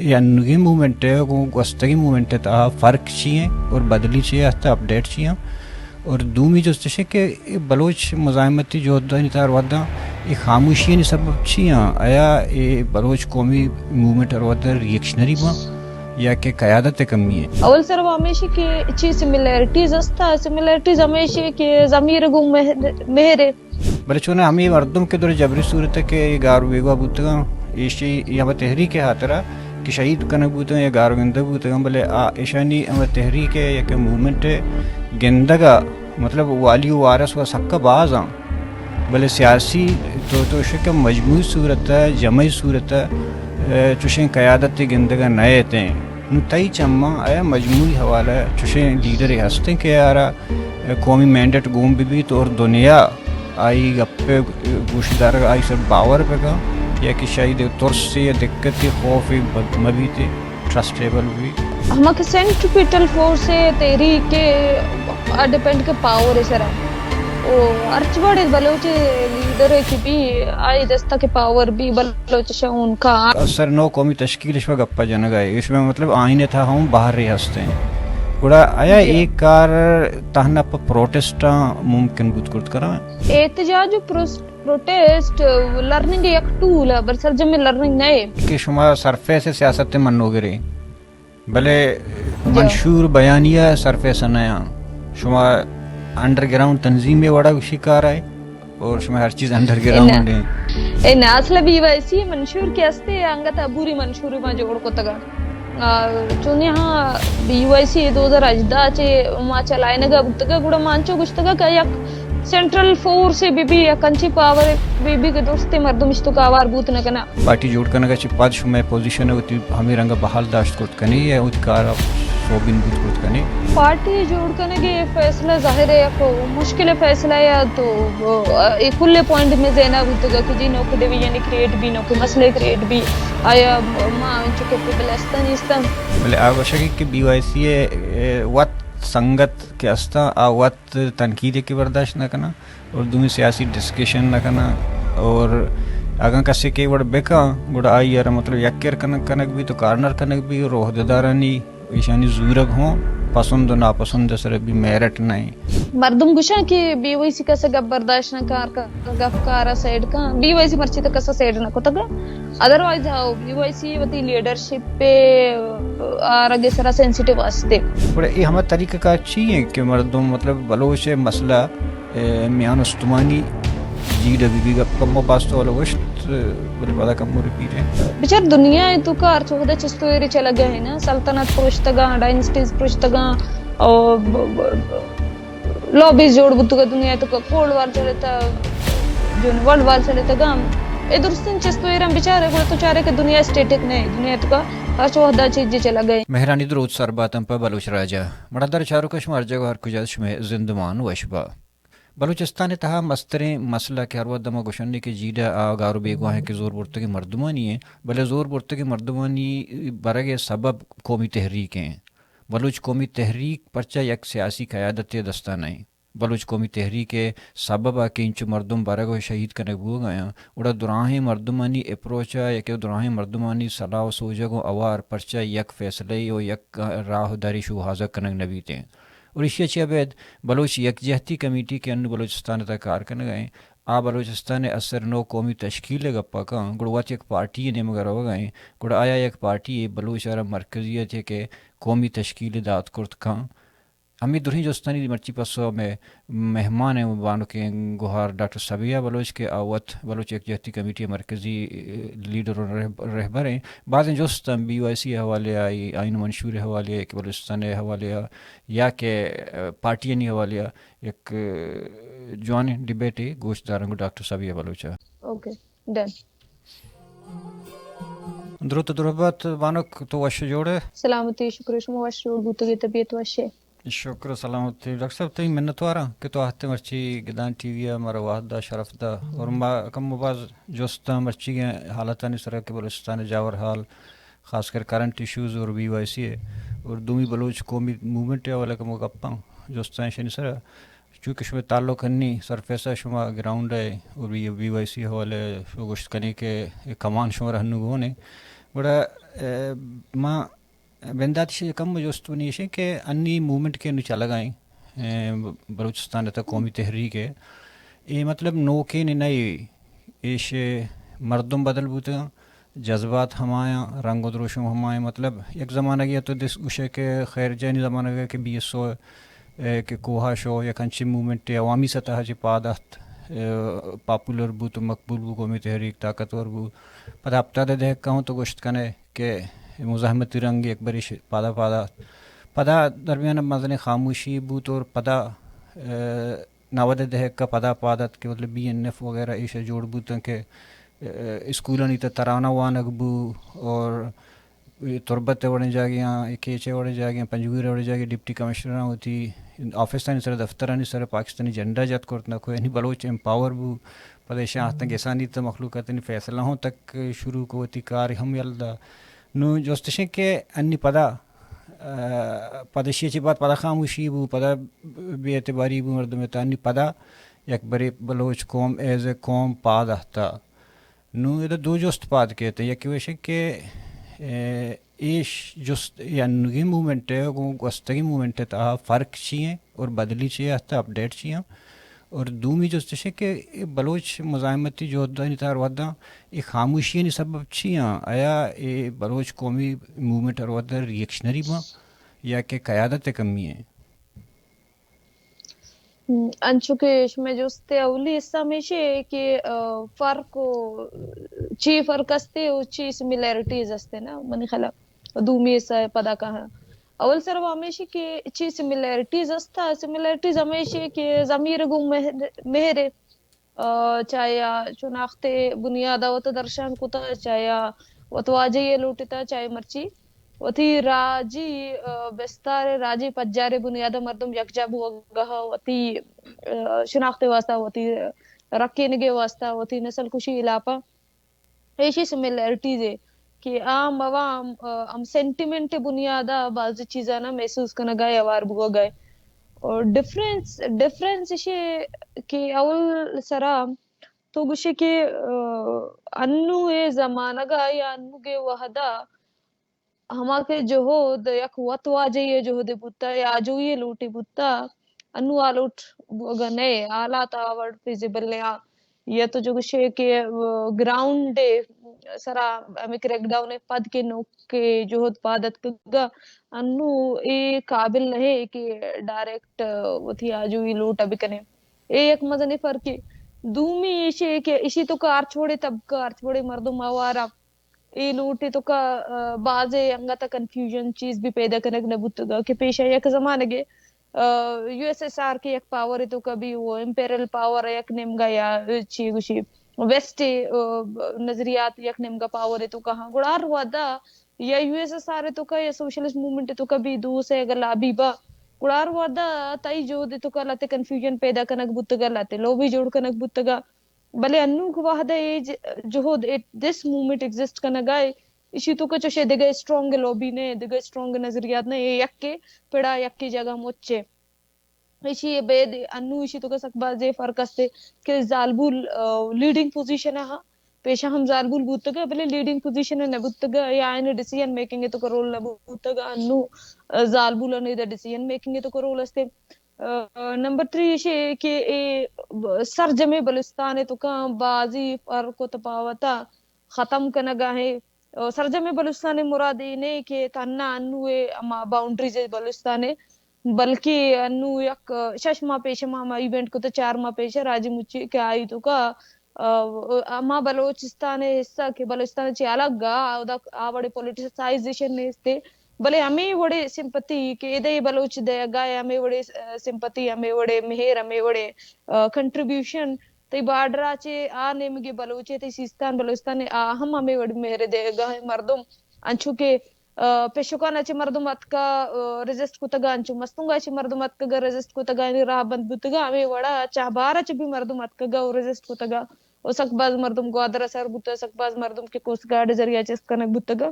اے انوگیں موومنٹ ءَ گوں گوستگیں موومنٹ ءِ تہا فرق چی ایں اور بدلی چی ایں، اپڈیٹ چی ایں؟ اور دومی جست اش کہ اے بلوچ مزاحمتی جہدانی تہا ہر وھداں اے خاموشیانی سبب چی ایں؟ آیا اے بلوچ قومی موومنٹ ہر وھدا ری ایکشنری باں یا کہ قیادت ءِ کمی ایں؟ اول سر ءَ ہمیش ایں کہ چی سملیرٹیز است، سملیرٹیز ہمیش ایں کہ ضمیر گوں مہر، مہر ایں۔ بلے چوناہا ہمے مردم کہ درے جبری صورت ءَ کہ اے گار و بیگواہ بوتگاں، ایشی اے ہمے تحریک ءِ ہاترا کہ شہید کنگ بوتگاں یا گار و گندگ بوتگاں، بلے آ ایشانی ہمے تحریک ءِ یا کہ موومنٹ ءِ گندگ ءَ مطلب والی و وارث و سکا باز آں، بلے سیاسی تو، تو شکم مجموعی صورت ءَ، جمعی صورت ءَ، اے، چوشیں قیادت گندگ ءَ نہ ایتیں۔ نوں تئی چماں آیا مجموعی حوالہ ءَ چوشیں لیڈرے ہستیں کہ آرا قومی مینڈیٹ گون بہ بیت اور دنیا آئی گپ ءَ گوشدارگ ءَ آئی سر باور بہ کن، یا کہ شاید ترسے یا دقتے خوفے مہ بیت، ٹرسٹیبل بہ بیت؟ ہما کہ سینٹریپیٹل فورس ءِ تحریک ءَ ڈیپینڈ کہ پاور ءِ سرا۔ او ہرچ وڑے بلوچ لیڈر کہ بی، آئی دستا کہ پاور بی، بلوچ شون کا۔ سر نو قومی تشکیل شما گپا جنگا ہے، شما مطلب آئین تھا ہم باہر رہی ہستے ہیں۔ گڑا آیا جی۔ ایک کار تہنا پہ پروٹسٹاں ممکن بوت کرت کرا؟ احتجاج و پروس-، پروٹسٹ لرننگ یک ٹول ہے، بر سرجم لرننگ نہیں۔ کہ شما سرفیس سیاست منوگرے۔ بلے جی۔ منشور بیانیہ سرفیس ءَ نیاں۔ شما انڈر گراؤنڈ تنظیم ءِ وڑا گوشی کار آئے اور شما ہر چیز انڈر گراؤنڈ ہیں۔ اے نا، اصل بی وائی سی منشور کہ استے انگت عبوری منشور ما جوڑ کتگا۔ آ، چونی ہاں بی وائی سی دو ہزار ہژدہ چے ما چلائنگا بوتگا، گڑا ما انچو گوشتگا کہ یک سینٹرل فورس بی بی، یک انچی پاور بی بی کہ درستے مردم اشتو کاوار بوت نہ کنا۔ پارٹی جوڑ کنگ ءَ چہ پد شمئے پوزیشن ءَ وتی ہمے رنگ ءَ بحال داشت کرت کنے یا وتی کار ءَ سوبین بوت کرت کنے؟ پارٹی جوڑ کنگ ءِ فیصلہ ظاہر ہے یک مشکل فیصلہ ہے، تو اے کل پوائنٹ میں ذہن ءَ بوتگ کہ جی نوک ڈویژن کریٹ بی، نوک مسئلے کریٹ بی، آیا ما انچو کیپیبل استاں نیستاں؟ بلے آ گوشگ کہ بی وائی سی ءِ، اے، وت سنگت کہ استاں، آ وت تنقید کہ برداشت نہ کناں۔ اور دومی سیاسی ڈسکشن نہ کناں، اور اگاں کسے کہ وڑ بکاں گڑا آئی ءَ را مطلب یک کر کنگ، کنگ بی تو کارنر کنگ بی، اور عہدیدارانی ایشانی زورگ ہوں پسند و ناپسند سر بی میرٹ نہیں۔ مردم گوشاں کہ بی وائی سی کسے گپ برداشت نہ کار، گپ کارا سائیڈ کاں، بی وائی سی مرچی تو کسا سائیڈ نہ کتگ۔ ادروائز ہاؤ بی وائی سی وتی لیڈرشپ پہ آرگ سرا سینسیٹیو استے۔ گڑا اے ہما طریقہ کار چی ہیں کہ مردم مطلب بلوچ مسئلہ، اے، میان استمانی جیڑہ بی بی گپ کمو باز تو والا گوشت، بلے پدا کمو ریپیٹ ہے۔ بچار دنیا ہے تو کار چوہدہ چستو ایرے چلا گئے ہیں نا، سلطنت پروشتگاں، ڈائنسٹیز پروشتگاں، اور ب-، ب-، ب-، لابیز جوڑ بوتگ دنیا تو کولڈ وار چلتا، جو ورلڈ وار چلتا گام۔ اے درستیں چست و ایران بچارے، گڑا تو چارے کہ دنیا اسٹیٹک نہیں، دنیا تو کا ہر چو وحدہ چیز جی چلا گئے۔ مہرانی دروت سر باتن پہ بلوچ راجا۔ مڑاندار چاروکش ہر جگہ ہر کجا شمے زندمان وش با۔ بلوچستان تہا مستریں مسئلہ کہ ہر وقت ما گوشنے کہ جیڑہ آ گار و بیگواہیں کہ زور برتگیں مردمانی ہیں، بلے زور برتگیں مردمانی برگ سبب قومی تحریک ہیں۔ بلوچ قومی تحریک پرچا یک سیاسی قیادت دستا نہیں؟ بلوچ قومی تحریک ء سبب ء کہ انچو مردم برگ و شہید کنگ بوگ ء آں، گڑا دراہیں مردمانی اپروچ ء یا کہ دراہیں مردمانی صلاح و سوج ء گوں اوار پرچا یک فیصلہ و یک راہ داری شوہازگ کنگ نہ بیتیں؟ اور ایشی ء چہ ابید بلوچ یکجہتی کمیٹی کہ انو بلوچستان ء تہ کار کنگ ء آ بلوچستان ء اثر نو قومی تشکیل ء گپ ء کاں، گڑا وت یک پارٹی ء نیمگ ء روگ ء آں، گڑا آیا یک پارٹی ء بلوچ ء را مرکزیت ء کہ قومی تشکیل دات کرت کاں؟ ہمے درہیں جستانی مرچی پسو مئے مہمان ء بانکیں گہار ڈاکٹر صبیحہ بلوچ کہ آ وت بلوچ یکجہتی کمیٹی ء مرکزی لیڈر و رہب-، رہبر ایں۔ بازیں جست ہم بی وائی سی ء حوالے ء، آئی-، آئین منشور ء حوالے ء کہ بلوچستان ء حوالے ء یا کہ پارٹیانی حوالے ء یک جوانیں ڈیبیٹے گوش دارنگ ڈاکٹر صبیحہ بلوچ ء۔ Okay, done. دروت و درہبات بانک، تو وش جوڑ ئے؟ سلامتی، شکر، شما وش جوڑ بوتگے، طبیعت وش ئے؟ شکر سلامتی۔ ڈاکٹر صاحب، تئی منتواراں کہ تو آہتے مرچی گدان ٹی وی ء مارا وہد دا، شرف دا، اور ما کم و باز جستاں مرچیگیں حالتانی سرا کہ بلوچستان جاور حال، خاص کر کرنٹ ایشوز اور بی وائی سی ء اور دومی بلوچ قومی موومنٹ ء حوالہ کمو گپاں جستاں ایشانی سرا۔ چونکہ شمئے تعلق ہنی سرفیس ء، شما گراؤنڈ ء اور بی، بی وائی سی حوالہ ء شما گوشت کنی کہ اے کمان شمارا ہنو گون ء۔ گڑا ما بندات شے کم جست ونی شے کہ انی موومنٹ کے نو چلگائیں بلوچستان تا قومی تحریک ہے، اے مطلب نوکے نے نئے، ایش مردم بدل بوتگاں، جذبات ہمایاں، رنگ و دروشم ہمایاں۔ مطلب یک زمانگی تو دس گوشے کہ خیر جانی زمانگ کہ بی ایس او کہ کوہا شو یک انچیں موومنٹ عوامی سطح چہ پاد ات، پاپولر بو تو مقبول بو، قومی تحریک طاقتور بو۔ پدا ہفتاد دہکا ہوں تو گوشت کنے کہ مزاحمتی رنگ یک بری پادا پادا ات۔ پدا درمیان مزنیں خاموشی بوت اور پدا نود دہکا پدا پاد ات کہ مطلب بی این ایف وغیرہ ایشا جوڑ بوتن کہ اسکولانی تا ترانہ وانگ بو اور تربت وڑیں جاگیاں، کیچے وڑیں جاگیاں، پنجگور وڑیں جاگیاں ڈپٹی کمشنراں وتی آفیسانی سر، دفترانی سر پاکستانی جھنڈا جت کرت نہ کو، یعنی بلوچ امپاور بو۔ پدا ایشاں آہتن گسانی تا مخلوقاتانی فیصلہ ہوں تک شروع کو، وتی کار ہم یل دا۔ نو جستشیں کہ انی پدا پدشی چی بعد پدا خاموشی بو، پدا بے اعتباری بو مردم تا، انی پدا یک بری بلوچ قوم ایز اے قوم پاد آہتا۔ نوں ادا دو جست پاد کیت، یکے وش کہ ایش جست یا انوگیں موومنٹ ء گوں گوستگیں موومنٹ ء تہا فرق چی ہیں اور بدلی چی آہتا، اپڈیٹ چی ہیں؟ اور دومی جست اش کہ بلوچ مزاحمتی جہدانی تہا وھداں اے خاموشیانی سبب چی ہیں؟ آیا اے بلوچ قومی موومنٹ ء وھداں ری ایکشنری باں یا کہ قیادت ء کمی ہیں؟ انچو کہ شمئے جست ء اولی حصہ ہمیشی کہ فرق و چی فرق استے و چی سملیرٹیز استے نا، منی خیال ء دومی حصہ ء پدا کہاں۔ اول سر ہمیشی کہ چی سملیرٹیز استا، سملیرٹیز ہمیشی کہ ضمیر گوں مہر، مہر چاہے آ شناخت ء بنیاد ء وت درشان کتا، چاہے آ وت واجہی ء لوٹتا، چاہے مرچی وتی راجی بستار ء راجی پجار ء بنیاد ء مردم یکجا بوگا وتی شناخت ء واستہ، وتی رکینگ ء واستہ، وتی نسل کشی ہلاپا ایشی سملیرٹیز ء کہ عام عوام ہم سینٹیمنٹ ء بنیاد ء بعض چیزانا محسوس کنگا ء ہوار بوگا ء۔ اور ڈفرنس، ڈفرنس ایشی کہ اول سرا تو گوشے کہ انو اے زمانگا یا انوگے وہدا ہما کہ جہد یک وت واجہی ء جہدے بوتا یا آجوئی ء لوٹے بوتا، انو آ لوٹ بوگا نئے، حالات آ وڑ فیزیبل نیا۔ یا تو جو گوشے کہ گراؤنڈ سرا ہمیں کریک ڈاؤن پد کے نوک کے جہد پاد اتکگا، انو اے قابل نہیں کہ ڈائریکٹ وتی آجوئی لوٹ بکنے۔ اے یک مزنیں فرقے۔ دومی ایشی کہ ایشی تو کار چھوڑے طبقہ، کار چھوڑے مردم آوارا اے لوٹے توکا بازے انگت کنفیوژن چیز بھی پیدا کنگ نہ بوتگا کہ پیشا یک زمانگے یو ایس ایس آر کے یک پاور توکا بھی وہ امپیرل پاور یک نیمگا یا چی گوشی ویسٹ نظریات یک نیمگا پاور توکا ہاں گڑا ہر ودا یا یو ایس ایس آر توکا یا سوشلسٹ موومنٹ توکا بھی دو سے اگر لابی با گڑا ہر ودا تئی جہد توکا لتے کنفیوژن پیدا کنگ بوتگا، لتے لوبی جوڑ کنگ بوتگا۔ بلے انوک وہد ء اے ج-، جہد ایٹ دس موومنٹ ایگزسٹ کنگ ء ایشی توکا چوشے دگہ اسٹرانگ لوبی نے، دگہ اسٹرانگ نظریات نے، اے یکے پڑا یکے جگہ مچے۔ ایشی ء بید انو ایشی توکا سک بازے فرق استے کہ زالبول، آ، لیڈنگ پوزیشن ء ہاں، پیشا ہم زالبول بوتگ ء بلے لیڈنگ پوزیشن ء نہ بوتگ ء یا آئین ڈیسیژن میکنگ ء توکا رول نہ بوتگ ء انو، آ، زالبول انو ادا ڈیسیژن میکنگ ء توکا رول استے۔ آ، نمبر تھری ایشی کہ اے ب-، سرجمیں بلوچستان ء توکا بازی فرق و تپاوت ء ختم کنگا ہیں۔ آ، سرجمیں بلوچستان ء مراد اے نہیں کہ تھنا انو اے ہما باؤنڈریز بلوچستان ء، بلکہ انو یک شش ماہ پیش ما، ما ایونٹ کو تو چار ماہ پیش راجی مچی کہ آئی توکا، آ، ہما بلوچستان ء حصہ کہ بلوچستان چی الگ آ، اودا آ وڑے پولیٹیسائزیشن نیستے۔ بلے ہمے وڑے سمپتی کہ ادے بلوچ دئیگا ء ہمے وڑے، آ، سمپتی، ہمے وڑے مہر، ہمے وڑے، آ، کنٹریبیوشن تئی بارڈر ء چہ آ نیمگے بلوچ ء تئی سیستان بلوچستان ء آ ہم ہمے وڑے مہر دئیگا ء مردم انچو کہ، آ، پشکان ء چہ مردم اتکا، آ، ریزسٹ کتگا، انچو مستونگ ء چہ مردم اتکگا ریزسٹ کتگا، یعنی راہ بند بوتگا، ہمے وڑا چاہبار ء چہ بھی مردم اتکگا و ریزسٹ کتگا۔ و سک باز مردم گوادر ء سر بوتگ، سک باز مردم کہ کوسٹ گارڈ ء ذریعہ چست کنگ بوتگ۔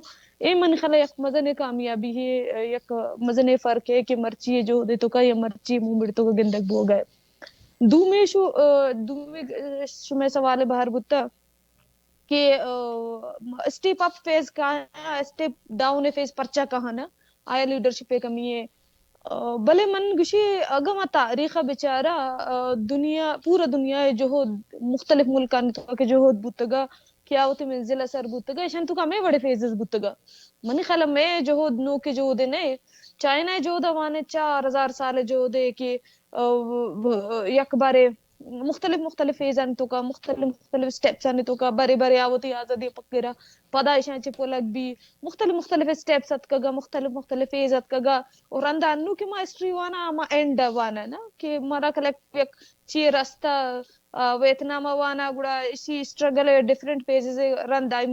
اے من خیال ء یک مزنیں کامیابی ہے، یک مزنیں فرق ہے کہ مرچی اے جہد ء توکا یا مرچی موومنٹ توکا گندگ بوگ ء۔ دومی شو، آ، دومی، آ، شمئے سوال ء بہر بوتگ کہ اسٹیپ اپ فیز کایا، اسٹیپ ڈاؤن فیز پرچا کہانا، آیا لیڈرشپ کمی ہے۔ بلے من گوشی، اگاں ما تاریخ بچارا، دنیا، پورا دنیا جہد، مختلف ملکانی تو کہ جہد بوتگا، کہ آ وتی منزل سر بوتگا، ایشان تو ہمیں وڑے فیزز بوتگا۔ منی خیال میں جہد نو کے جہد نہیں، چائنا جہد وانے چار ہزار سال جہد ہے کہ یک بارے مختلف مختلف فیز آنی توکا، مختلف مختلف اسٹیپس آنی توکا، برے برے آ وتی آزادی پکرا، پدا ایشاں چہ پلگ بی، مختلف مختلف اسٹیپس اتکگا، مختلف مختلف فیز اتکگا۔ اور رندا انو کہ ما ہسٹری وانا، ما اینڈ وانا نا، کہ مارا کلک یک چی رستہ، ویتنام وانا، گڑا اسی اسٹرگل ڈفرنٹ فیزز، رند آئی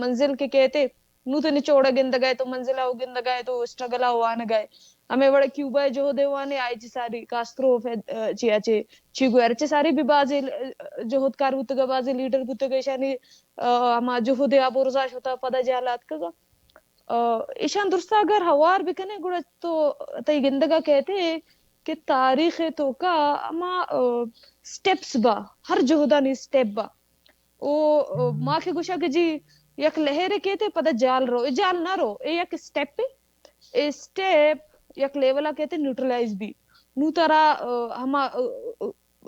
منزل کے کہتے، نو تو نچوڑا گندگا ہے تو منزلہ او گندگا ہے تو اسٹرگل او آنگا ہے۔ ہمیں وڑا کیوبا جہد وانے، آئی چی ساری کاسترو، چی اچے، چی گوئر چی ساری بھی بازی جہد کار بوتگا، بازی لیڈر بوتگا، ایشانی ہما جہد آ برزا شتا پدا جہلات کگا۔ ایشان درستا اگر ہوار بکنے گڑا تو تئی گندگا کہتے کہ تاریخ توکا ہما اسٹیپس با، ہر جہدانی اسٹیپ با۔ او ما کہ گوشا کہ جی یک لہرے کیتے پدا جال رو، اے جال نہ رو، اے یک اسٹیپ ہے۔ اے اسٹیپ یک لیولا کیتے نیوٹرلائز بی۔ نو ترا ہما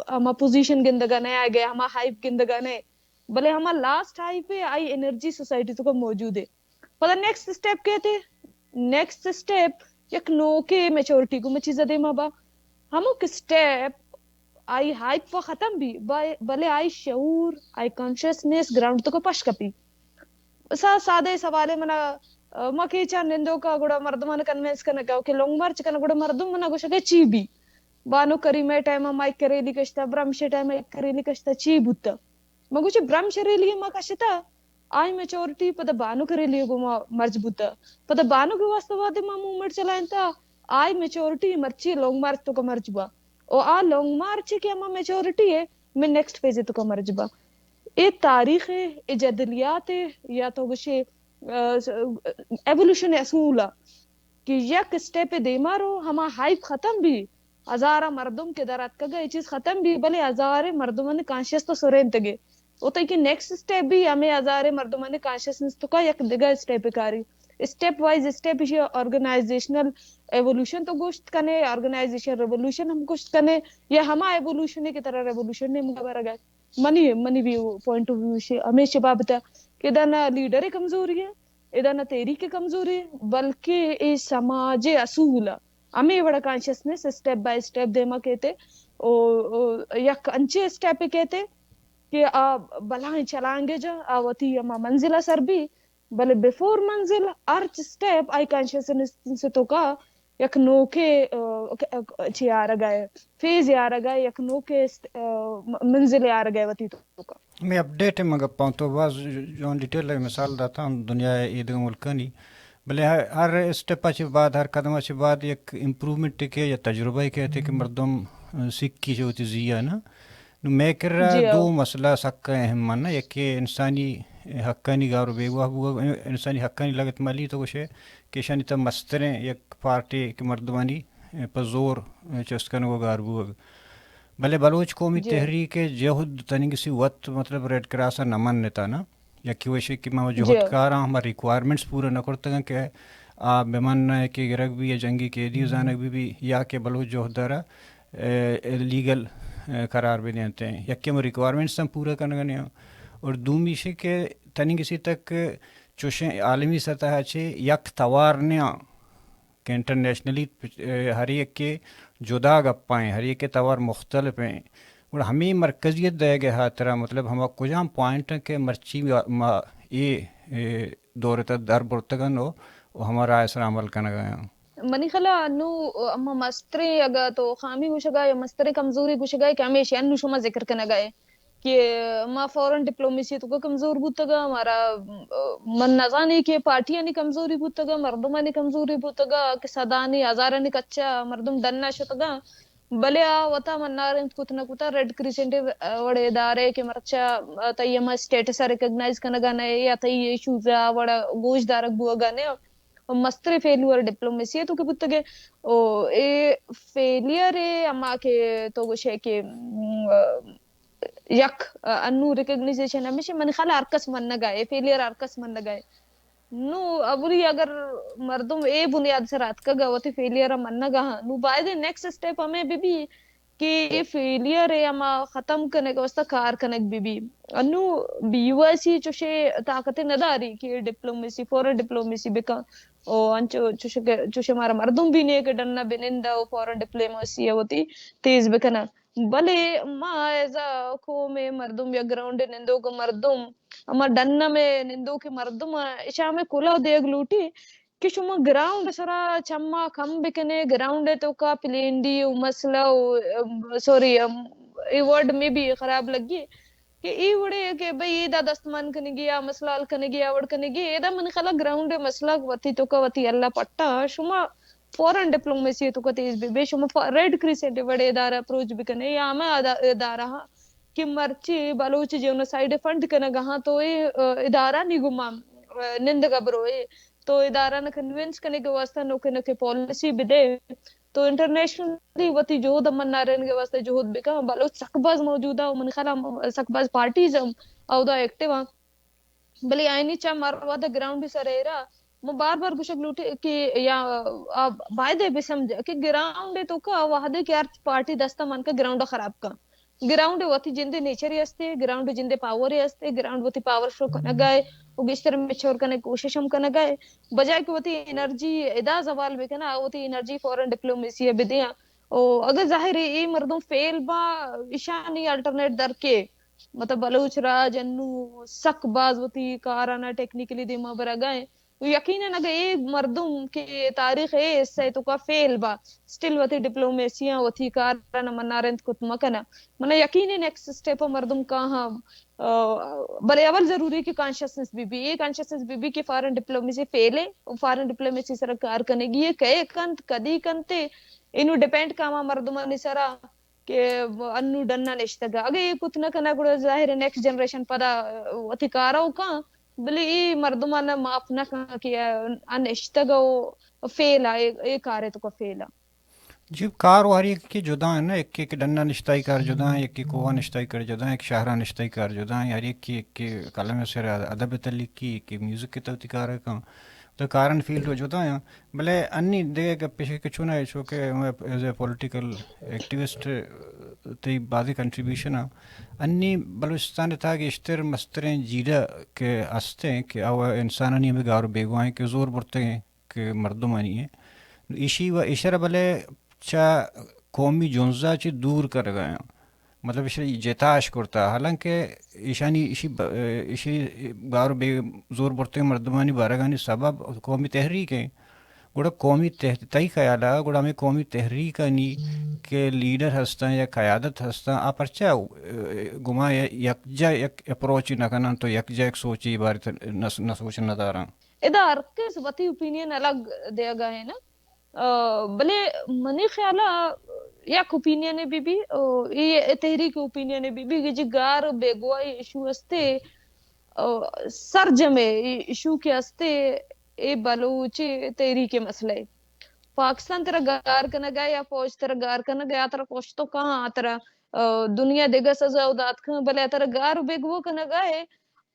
ہما پوزیشن گندگا نہ آئے گئے، ہما ہائپ گندگا نہ، بلے ہما لاسٹ ہائپ ہے، آئی انرجی سوسائٹی توکا موجود ہے۔ پدا نیکسٹ اسٹیپ کیتے، نیکسٹ اسٹیپ یک نوکے میچورٹی گو میں چیزا دیما با۔ ہمو کہ اسٹیپ آئی ہائپ و ختم بی، بلے آئی شعور، آئی کانشسنس گراؤنڈ توکا پش کپی۔ سا سادہ سوالے منا، ما کیچا نندوکا گڑا مردمان کنوینس کنگا کہ لانگ مارچ کنا، گڑا مردم منا گوشگا چی بی؟ بانک کریمہ ٹائم مائک کریلی کشتا، برمش ٹائم مائک کریلی کشتا، چی بوتا؟ ما گوشی برمش ریلی ما کشتا، آئی میچورٹی پدا بانک ریلی گو ما مرج بوتا۔ پدا بانک واسطہ وادے ما موومنٹ چلائنتا، آئی میچورٹی مرچی لانگ مارچ توکا مرج با۔ او آ لانگ مارچ کہ ہما میچورٹی ہے، میں نیکسٹ فیز توکا مرج با۔ اے تاریخ ہے، اے جدلیات ہے، یا تو گوشے ایوولوشن اصول ء کہ یک اسٹیپ دیما رو، ہما ہائپ ختم بی، ہزاراں مردم کہ در اتکگ ء اے چیز ختم بی، بلے ہزاریں مردمانی کانشس تو سرینتگے۔ او تئی کہ نیکسٹ اسٹیپ بی ہمیں ہزاریں مردمانی کانشسنس تو کا یک دگہ اسٹیپ کاری۔ اسٹیپ وائز اسٹیپ ایشی آرگنائزیشنل ایوولوشن تو گوشت کنے، آرگنائزیشن ریولوشن ہم گوشت کنے، یا ہما ایوولوشن ہے کہ ترا ریولوشن نے مگا برگا۔ منی، منی ویو، پوائنٹ آف ویو شے ہمیشہ بابت ہے کہ ادا نہ لیڈر کمزوری ہے، ادا نہ تحریک کمزوری ہے، بلکہ اے سماج اصول ہے۔ ہمیں vada consciousness step by step دیما کہتے، او، او، یک انچے اسٹیپ کہتے کہ آ بلائیں چلانگے جا، آ وتی ہما منزلہ سر بی، بلے بیفور منزل، ہرچ اسٹیپ آئی کانشسنس سے تو کا یک نوکے، آ، چی آرگا ہے، فیز آرگا ہے، یک نوکے است-، آ، م-، منزل آرگا ہے وتی تو کا۔ میں اپڈیٹ میں گپاں تو باز جون ڈیٹیل ہے مثال داتا ہم دنیا ہے ایدگا ملکانی، بلے ہر، ہر اسٹیپ چے بعد، ہر قدم چے بعد یک امپروومنٹ کے یا تجربہ کے تے کہ مردم، آ، سیکھی جو تی زیا نا۔ نو مئے کرا جی، دو مسئلہ سک اہم من، یکے انسانی حقانی گار و بیگواہ بوگ، انسانی حقانی لگت مالی تو گوشے کہ ایشانی تہ مستریں یک پارٹی کہ مردمانی پہ زور چست کنگ و گار بوگ۔ بلے بلوچ قومی جی۔ تحریک جہد تننگسی وت مطلب ریڈ کراس نہ منتا نا، یکے وشے کہ ما جی۔ جہد کاراں ہما ریکوائرمنٹس پورا نہ کرتگاں کہ آ بہ من کہ گرگ بی یا جنگی قیدی زانگ بی بی یا کہ بلوچ جہدارا اے، لیگل، اے، قرار بدینت۔ یکے ہم ریکوائرمنٹس ہم پورا کنگ نہ۔ اور دومی شے کہ تننگسی تک چوشیں عالمی سطح چے یک توار نیاں کہ انٹرنیشنلی، اے، ہر یک کے جدا گپائیں، ہر یک کے توار مختلف ہیں۔ گڑا ہمیں مرکزیت دئیگ ء ہاترا مطلب ہما کجام پوائنٹ ہیں کہ مرچی ما، ما اے، اے، دور تہ در برتگن و، و ہما راہ سر عمل کنگ ء ہیں۔ منی خیال ء انو ہما مستریں اگہ تو خامی گوشگا یا مستریں کمزوری گوشگا کہ ہمیشہ انو شما ذکر کنگا ہے کہ ما فورن ڈپلومیسی تو کمزور بوتگا، ہمارا من نزانی کہ پارٹیانی کمزوری بوتگا، مردمانی کمزوری بوتگا کہ صدانی ہزارانی کچا مردم ڈنا شتگا، بلے آ وتا من نارنت کت نہ کتا ریڈ کریسنٹ وڑے ادارے کہ مرچا تئی ہما اسٹیٹس ریکگنائز کنگا نہ یا تئی ایشوز وڑا گوش دارگ بوگا نہ۔ مستریں فیلور ڈپلومیسی ء تو کہ بوتگ ء، او اے فیلئر ء ہما کہ تو گوشئے کہ، م، یک انو ریکگنائزیشن ہمیشہ منی خیال ہر کس منگا ہے، فیلئر ہر کس منگا ہے۔ نو اولی اگر مردم اے بنیاد سر اتکگ وتی فیلئر منگا ہاں، نو باید نیکسٹ اسٹیپ ہمیں بی بی کہ اے فیلئر اے ہما ختم کنگ واسطہ کار کنگ بی بی۔ انو بی یو ایس ای چوشے طاقت نداری کہ ڈپلومیسی، فورن ڈپلومیسی بکن۔ او انچو چوشے مارا مردم بھی نے کہ ڈنا بنندہ او فورن ڈپلومیسی وتی تیز بکنن۔ بلے ما ایز ا قوم مردم یا گراؤنڈ نندوک مردم، ہما ڈن میں نندوک مردم، اشاں میں کلا دیگ لوٹی کہ شما گراؤنڈ سرا چما کم بکنے، گراؤنڈ توکا پلینڈی و مسئلہ و، ام، سوری، ام، اے ورڈ میں بھی خراب لگی کہ اے وڑے کہ بھئی ادا دست مان کنگی یا مسئلہ حل کنگی یا وڑ کنگی، ادا من خلا گراؤنڈ مسئلہ وتی توکا وتی اللہ پٹا، شما فورن ڈپلومیسی توکا تیز بہ بے، شما فا-، ریڈ کریسنٹ وڑے ادارہ اپروچ بکنے یا ہمے ادا-، ادارہ ہاں کہ مرچی بلوچ جینوسائیڈ فنڈ کنگا ہاں تو اے، ا، ادارہ نی گما، ا، نندگا بروئے تو ادارہ نا کنوینس کنگے واسطہ نوکے نوکے پالیسی بدے۔ تو انٹرنیشنلی وتی جہد من نارینگے واسطہ جہد بکن۔ بلوچ سک باز موجود ء، من خیال ء سک باز پارٹیز ہم اودا ایکٹیو آں۔ بلے آئینی چا مر وہد گراؤنڈ سر ایرا، من بار بار گوشگ لوٹے کہ یا آ بایدے بسمجھ کہ گراؤنڈ توکا وہدے کہ ہر پارٹی دستا من کا گراؤنڈ خراب کن۔ گراؤنڈ وتی جندے نیچر استے، گراؤنڈ جندے پاور استے، گراؤنڈ وتی پاور شو کنگا ہے، و گیشتر میچور کنگ کوشش ہم کنگا ہے۔ بجائے کہ وتی انرجی ادا زوال بکنا، وتی انرجی فورن ڈپلومیسی بدیاں۔ او اگر ظاہر ہے اے مردم فیل با، ایشانی الٹرنیٹ در کے، مطلب بلوچ راج انو سک باز وتی کارانا ٹیکنیکلی دیما برگا ہیں۔ و یقیناً اگہ اے مردم کہ تاریخ اے حصہ ء توکا فیل با، سٹل وتی ڈپلومیسیاں وتی کارانا منارند کت مکنہ، منا یقین ہے نیکسٹ اسٹیپ مردم کاہاں، آ، بلے اول ضروری کہ کانشسنس بی بی، اے کانشسنس بی بی کہ فارن ڈپلومیسی فیل ہے، و فارن ڈپلومیسی سر کار کنگی ہے، کئے کنت، کدی کنت، اینو ڈیپینڈ کاما مردمانی سرا کہ انو ڈنا نشتگا۔ اگہ اے کت نہ کنا گڑا ظاہر ہے نیکسٹ جنریشن پدا وتی کارا و کن، بلے اے مردمانا معاف نہ کن کہ آ نشتگا و فیل آ، اے، اے کارے توکا فیل آ۔ جی، کار و ہر یک کہ جدا ہیں نا، یک یک ڈنا نشتائی کار جدا ہیں، یک یک کوہ نشتائی کار جدا ہیں، یک شہرا نشتائی کار جدا ہیں، ہر یک یک قلم سر ادب تلکی، یک میوزک کے توتی کار کن، تو کارن فیلڈ و جدا ہیں۔ بلے انی دگہ گپ ایش کہ چون ہے چونکہ ایز اے پولیٹیکل ایکٹیوسٹ تئی بازیں کنٹریبیوشن ہیں۔ انی بلوچستان تھا گیشتر مستریں جیڑہ کہ ہستیں کہ او انسانانی ہمیں گار و بیگواہیں کہ زور برتگیں کہ مردمانی ہیں۔ ایشی و ایشرا بلے چا قومی جنزا چہ دور کرگا ہیں۔ مطلب ایشی جتاش کرتا، حالانکہ ایشانی ایشی ب-، ایشی گار بے زور برتگیں مردمانی بارگانی سبب قومی تحریک ہیں۔ گڑا قومی تح-، تئی خیالا گڑا ہمیں قومی تحریکانی کہ لیڈر ہستاں یا قیادت ہستاں، آ پرچا، اه، گما یکجا یک اپروچ نہ کنن تو یکجا یک سوچی بارے نہ سوچ نہ دارن۔ ادا ہر کس وتی اوپینین الگ دیگا ہے نا۔ آ، بلے منی خیال ء یک اوپینین بی بی، آ، اے، اے تحریک اوپینین بی بی کہ جی گار و بیگواہی ایشو استے، آ، سرجمے اے ایشو کہ استے، اے بلوچ تحریک مسئلہ ہے۔ پاکستان ترا گار کنگا یا فوج ترا گار کنگا یا ترا کشتو کہاں ترا، آ، دنیا دگہ سزا و دات کن، بلے ترا گار و بیگواہ کنگا ہے۔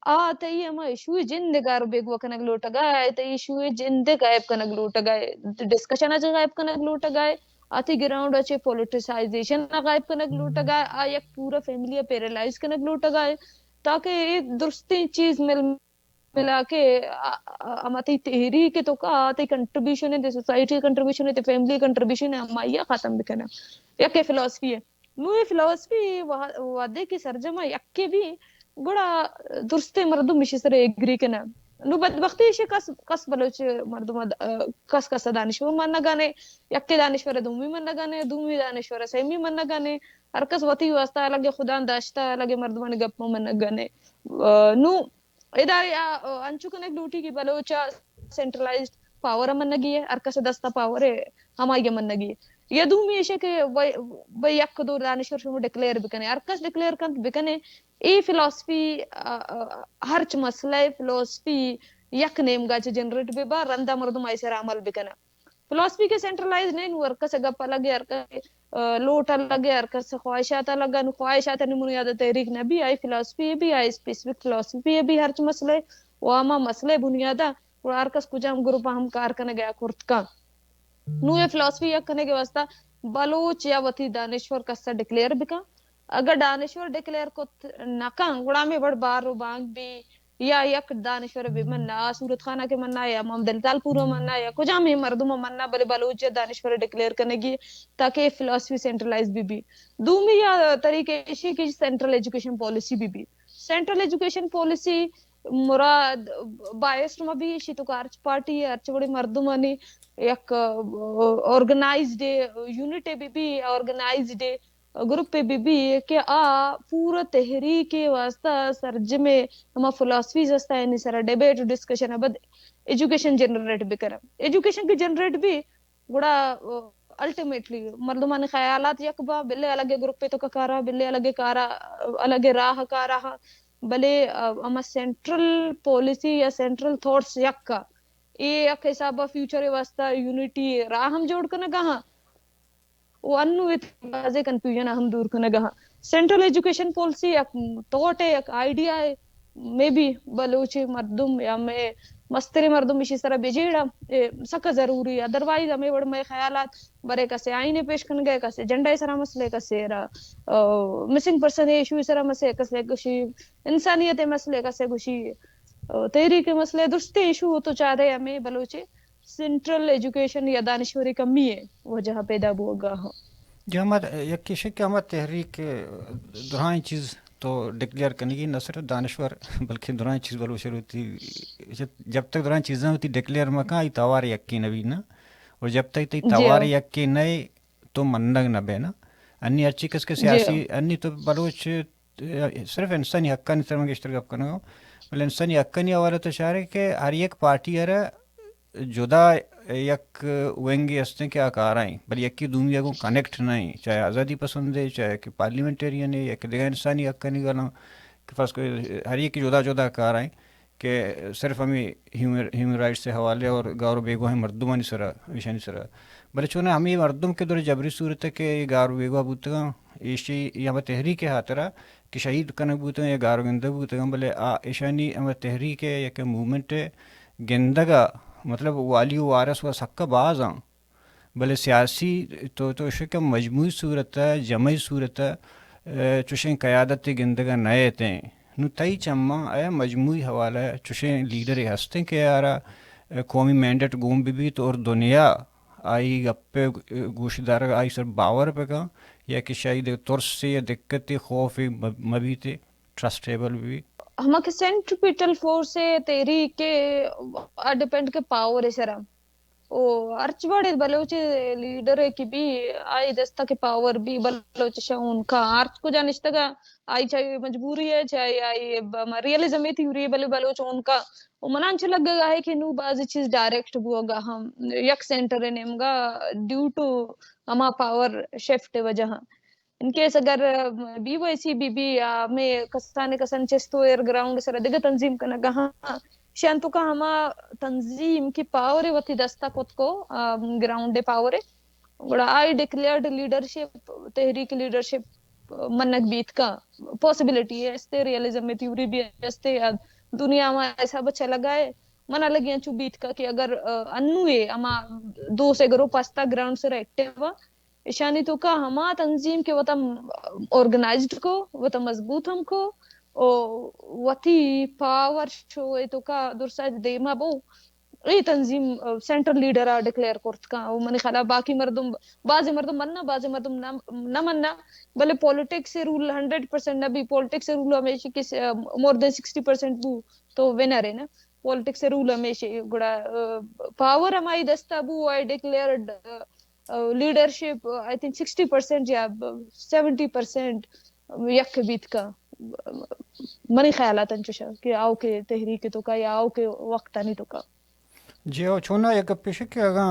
آ تئی ہما ایشو جند گار بیگواہ کنگ لوٹگا ہے، آ تئی ایشو جند غائب کنگ لوٹگا ہے، ڈسکشن اچ غائب کنگ لوٹگا ہے، آ تئی گراؤنڈ اچ پولیٹیسائزیشن غائب کنگ لوٹگا ہے، آ یک پورا فیملی پیرالائز کنگ لوٹگا ہے، تاکہ اے درستیں چیز مل ملا کے آ، آ، ہما تئی تحریک توکا آ تئی کنٹریبیوشن ہے، تئی سوسائٹی کنٹریبیوشن ہے، تئی فیملی کنٹریبیوشن ہے، ہمائی ختم بکنن۔ یک فلسفی ہے۔ نوں اے فلسفی وہ-، وھدے کہ سرجم ءَ یکے بی، گڑا درستیں مردم ایشی سر ءَ ایگری کناں۔ نوں بدبختی ایشی کس، کس بلوچ مردم ءَ، کس کس ءَ دانشور منگا نے، یکے دانشور ءَ دومی منگا نے، دومی دانشور ءَ سیمی منگا نے۔ ہر کس وتی واسطہ الگ خدان داشتہ، الگ مردمانی گپ منگا نے۔ نوں ادا یا، ا، انچو کنگ لوٹی کہ بلوچ ءَ سینٹرلائزڈ پاور ءَ منگی ہے، ہر کس ءِ دست ءَ پاور ہے، ہمائی ءَ منگی ہے۔ یا دومی ایش ہے کہ بھئی، بھئی یک دو دانشور شما ڈکلیئر بکنے، ہر کس ڈکلیئر کنت بکنے۔ اے فلسفی، ا، ا، ہرچ مسئلہ ءِ فلسفی یک نیمگا چہ جنریٹ بہ با، رندا مردم آئی سر عمل بکناں۔ فلسفی کہ سینٹرلائز نہیں، نوں ہر کس ءِ گپ الگ ہے، ہر کس لوٹ ءَ لگے، ہر کس خواہشات ءَ لگا، نو خواہشات ءِ بنیاد ءَ تحریک نہ بی، آئی فلاسفی بی، آئی اسپیسیفک فلاسفی بی ہرچ مسئلہ و ہما مسئلہ بنیاد ءَ، گڑا ہر کس کجام گروپ ءَ ہم کار کنگ ءَ کرت کن۔ نوں اے فلاسفی یک کنگ ءِ واستہ بلوچ یا وتی دانشور کس ءَ ڈکلیئر بکن۔ اگاں دانشور ڈکلیئر کت نہ کن، گڑا ہمے وڑ بار و بانگ بی یا یک دانشور بہ منّا، آ صورت خان ءَ کہ منّا یا محمد علی تالپور ءَ منّا یا کجام اے مردم ءَ منّا، بلے بلوچ یا دانشور ڈکلیئر کنگی تاکہ اے فلاسفی سینٹرلائز بہ بی۔ دومی یا طریقہ ایشی کہ سینٹرل ایجوکیشن پالیسی بہ بی۔ سینٹرل ایجوکیشن پالیسی مراد بائسڈ مہ بی، ایشی توکا ہرچ پارٹی، ہرچ وڑیں مردمانی یک آرگنائزڈ یونٹ بہ بی، آرگنائزڈ گروپ بہ بی کہ آ پورا تحریک ءِ واستہ سرجمیں ہما فلاسفیز ہست آں، آیانی سرا ڈیبیٹ و ڈسکشن ءَ بعد ایجوکیشن جنریٹ بکناں۔ ایجوکیشن کہ جنریٹ بی، گڑا الٹیمیٹلی مردمانی خیالات یک با، بلے الگ گروپ توکا کارا، بلے الگ کارا، الگ راہ کارا، بلے ہما سینٹرل پالیسی یا سینٹرل تھاٹس یک کا، اے یک حساب ءَ فیوچر ءِ واستہ یونٹی راہ ہم جوڑ کنگا ہاں۔ و انوں اے بازیں کنفیوژن ءَ ہم دور کنگ ءَ ہاں۔ سینٹرل ایجوکیشن پالیسی یک تھاٹ ءِ، یک آئیڈیا ءِ، مے بی بلوچ مردم یا مئے مستریں مردم ایشی سرا بجیڑاں، اے سکا ضروری۔ ادروائز ہمے وڑ مئے خیالات برے کسے آئین ءِ پیش کنگ ءَ، کسے جنڈا ءِ سرا مسئلہ، کسے را مسنگ پرسن ایشو ءِ سرا مسئلہ، کسے گوشی انسانیت ءِ مسئلہ، کسے گوشی تحریک ءِ مسئلہ، درستیں ایشو تو چارے ہمے بلوچ ءِ سینٹرل ایجوکیشن یا دانشوری کمی ءِ وجہ ءَ پیدا بوگا ہاں۔ جی، ہما یک ایش کہ ہما تحریک، درائیں چیز تو ڈکلیئر کنگی، نہ صرف دانشور بلکہ درائیں چیز بلوچ وتی، جب تک درائیں چیزاں وتی ڈکلیئر مکن، آئی توار یکے نہ بی نا۔ اور جب تک تئی جی توار ہاں۔ یکے نہ، تو منگ نہ بے نا۔ انی ہرچی کس کہ جی سیاسی، ہاں۔ انی تو بلوچ صرف انسانی حقانی سر من گیشتر گپ کنگا، بلے انسانی حقانی حوالہ تو چارے کہ ہر یک پارٹی ءَ را جدا یک ونگے ہستیں کہ آ کارائیں، بلے یکے دومی ءَ گوں کنیکٹ نہ ایں، چاہے آزادی پسند ہے، چاہے کہ پارلیمنٹیرین ہے، یا کہ دگہ انسانی حقانی گلاں کہ فرض کرو ہر یکے جدا جدا کارائیں کہ صرف ہمیں ہیومن، ہیومن رائٹس سے حوالے اور گار و بیگواہیں مردمانی سرا، ایشانی سرا۔ بلے چونہ ہمیں مردم کہ در جبری صورت ہے کہ یہ گار و بیگواہ بوتگاں، ایشی یا ہمیں تحریک خاطرہ کہ شہید کنگ بوتگاں یا گار و گندگ بوتگاں، بلے آ ایشانی ہمیں تحریک ءِ یا کہ موومنٹ ءِ گندگ ءَ، مطلب والی و وارث و سکا باز آں۔ بلے سیاسی تو، تو شکم مجموعی صورت ءَ، جمعی صورت ءَ، اے، چوشیں قیادت گندگ ءَ نہ ایتیں۔ نوں تئی چماں اے مجموعی حوالہ ءَ چوشیں لیڈرے ہستیں کہ آرا، اے، قومی مینڈیٹ گون بہ بیت اور دنیا آئی گپ ءَ گوش دارگ ءَ آئی سر باور بہ کن، یا کہ شاید ترس یا دقت خوف مہ، مہ بیت، ٹرسٹیبل بہ بیت؟ ہما کہ سینٹریپیٹل فورس ءِ تحریک ءَ ڈیپینڈ کہ پاور ءِ سرا۔ او ہرچ وڑے بلوچ لیڈر ءَ کہ بی، آئی دستا کہ پاور بی، بلوچ شہ اون کا ہرچ کجا نشتگا، آئی چاہے مجبوری ہے، چاہے آئی ب-، ریئلزم ءِ تھیوری ہے، بلے بلوچ اون کا۔ و منا انچو لگگا ہے کہ نوں بازی چیز ڈائریکٹ بوگا ہم یک سینٹر ءِ نیمگا ڈیو ٹو ہما پاور شفٹ ءِ وجہ۔ ان کیس اگر بی وائی سی بی بی یا ہمے کسان کسان چست و ایر گراؤنڈ سرا دگہ تنظیم کنگا ہاں، شان تو کا ہما تنظیم کی پاور وتی دستا کت کو، آ، گراؤنڈ پاور، گڑا آئی ڈکلیئرڈ لیڈرشپ، تحریک لیڈرشپ منگ بیت کا، پاسبلٹی ہے استے، ریئلزم ءِ تھیوری بھی استے، یا دنیا ہما حساب چلگا ہے۔ منا لگی انچو بیت کا کہ اگر، آ، انو ہے ہما دو سے گروپ استا گراؤنڈ سرا ایکٹیو، ایشانی توکا ہما تنظیم کہ وتا آرگنائزڈ کو، وتا مضبوط ہم کو، او وتی پاور شو ءِ توکا درساج دیما بو، اے تنظیم، آ، سینٹرل لیڈر آ ڈکلیئر کرت کاں۔ او منی خیالا باقی مردم، بعضی مردم مننا، بعضی مردم نہ، نہ مننا، بلے پالیٹکس ءِ رول ہنڈریڈ پرسینٹ نہ بی، پالیٹکس ءِ رول ہمیشی کہ س-، آ، مور دین سکسٹی پرسینٹ بو تو ونر ہے نا۔ پالیٹکس ءِ رول ہمیشی گڑا، آ، پاور ہمائی دستا بو، آئی ڈکلیئرڈ، آ، leadership, I think sixty percent یا سیونٹی پرسینٹ یک بیت کا۔ منی خیالات انچوش کہ آؤ کہ تحریک توکا یا آؤ کہ وقتانی توکا۔ جی، او چونا یک گپے شک کہ اگاں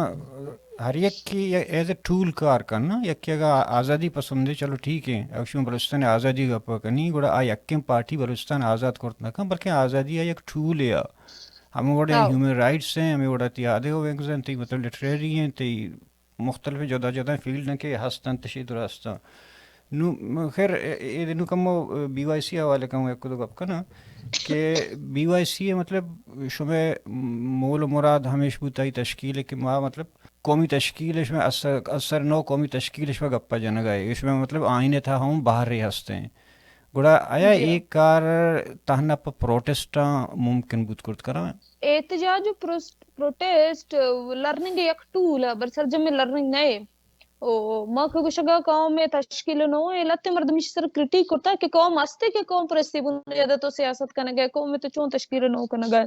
ہر یک کی ایز اے ٹول کار کن نا، یک کہ اگاں آزادی پسند ہے، چلو ٹھیک ہے، اگر شما بلوچستان آزادی گپ کنی، گڑا آ یکیں پارٹی بلوچستان آزاد کرت نہ کن، بلکہ آزادی آ یک ٹول ہے۔ ہمیں وڑا ہاؤ۔ ہیومن رائٹس ہیں، ہمیں وڑا تی آدھے ونگز ہیں، تی مطلب لٹریری ہیں، تی مختلف جدا جدا فیلڈ ہیں کہ ہست انت، شی درست انت۔ نو، م-، خیر، اے، اے، نو کمو بی وائی سی حوالے کمو یک دو گپ کناں کہ بی وائی سی مطلب شمے مول و مراد ہمیش بوتائی تشکیل کہ ما مطلب قومی تشکیل شمے اثر، اثر نو قومی تشکیل شمے گپا جنگا ہے، شمے مطلب آئین تھا ہم باہر ہی ہستے ہیں۔ گڑا آیا جی۔ ایک کار تہنا پہ پروٹیسٹاں ممکن بوت کرت کراں؟ احتجاج و پروس-، پروٹیسٹ لرننگ یک ٹول ہے، بر سرجم لرننگ نہ ہے۔ او، ما کہ گوشگا قوم تشکیل نو ہے، لتے مردم اش سر کرٹیک کرتا کہ قوم استے کہ قوم پرستی بنیاد تو سیاست کنگا ہے، قوم تو چون تشکیل نو کنگا ہے۔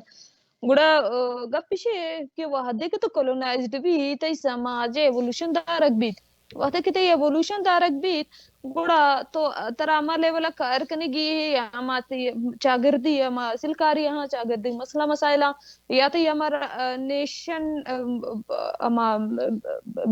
گڑا، آ، گپ اش کہ وہدے کہ تو کولونائزڈ بی، تئی سماج ایوولوشن دارگ بیت۔ وہدے کہ تئی ایوولوشن دارگ بیت، گڑا تو ترا ہما لیول ء کار کنگی ہے، یا ہما تئی چاگردی، ہما سلکاری ہاں، چاگردی مسئلہ مسائل ہاں، یا تئی ہما، آ، نیشن، آ، ہما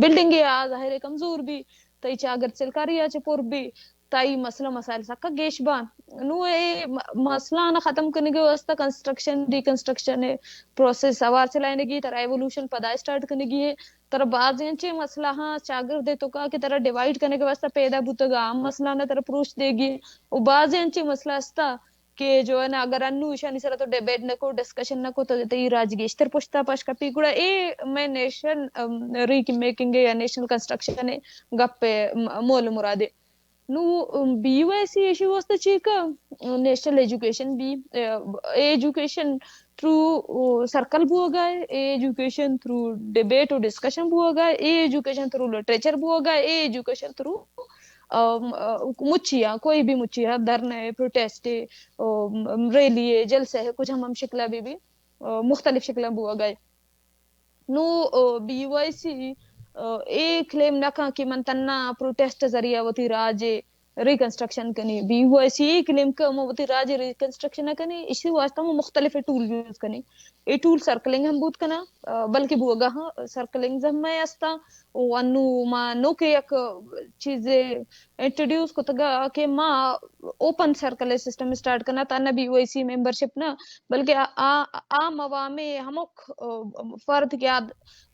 بلڈنگ ء آ ظاہر ہے کمزور بی، تئی چاگرد سلکاری ء چہ پر بی، تئی مسئلہ مسائل سکا گیش بان۔ نو اے م-، مسئلہ آنا ختم کنگے واسطہ کنسٹرکشن، ری کنسٹرکشن ء پروسیس ہوار چلائنگی، ترا ایوولوشن پدا اسٹارٹ کنگی ہے۔ ترا بازیں انچیں مسئلہ ہاں چاگرد ء توکا کہ ترا ڈیوائیڈ کنگ ء واسطہ پیدا بوتگ، آ مسئلہ نا ترا پروش دیگی۔ و بازیں انچیں مسئلہ استا کہ جو ہے نا، اگر انو ایشانی سرا تو ڈیبیٹ نہ کو، ڈسکشن نہ کو، تو تئی راج گیشتر پشتا پش کپی۔ گڑا اے مئے نیشن، ام، ری میکنگ ء یا نیشنل کنسٹرکشن ء گپ ء م-، مول مراد ء۔ No, um, B U S C ایشی واسطہ چی کہ نیشنل ایجوکیشن بی، اے، ایجوکیشن تھرو، او، سرکل بوگا ہے، اے ایجوکیشن تھرو ڈیبیٹ و ڈسکشن بوگا ہے، اے ایجوکیشن تھرو لٹریچر بوگا ہے، اے ایجوکیشن تھرو، ام، ا، مچی آ، کوئی بھی مچی آ، دھرنا ہے، پروٹیسٹ ہے، او، م-، ریلی ہے، جلسہ ہے، کچھ ہم، ہم شکلہ بی بی، ا، مختلف شکلہ بوگا ہے۔ نو، آ، بی وائی سی، آ، اے کلیم نہ کن کہ من تنا پروٹیسٹ ذریعہ وتی راج ء ریکنسٹرکشن کنی۔ بی وائی سی اے کلیم کہ ما وتی راج ء ریکنسٹرکشن نہ کنی، اسی واسطہ ما مختلف ٹول یوز کنی۔ اے ٹول سرکلنگ ہم بوت کنا، آ، بلکہ بوگا ہاں سرکلنگ ہم میں استا۔ و انو ما نوکے یک چیز انٹروڈیوس کتگا کہ ما اوپن سرکل سسٹم اسٹارٹ کنا، تانا بی وائی سی ممبرشپ نا، بلکہ آ-، آ-، عام عوام ہمک، آ، فرد کہ آ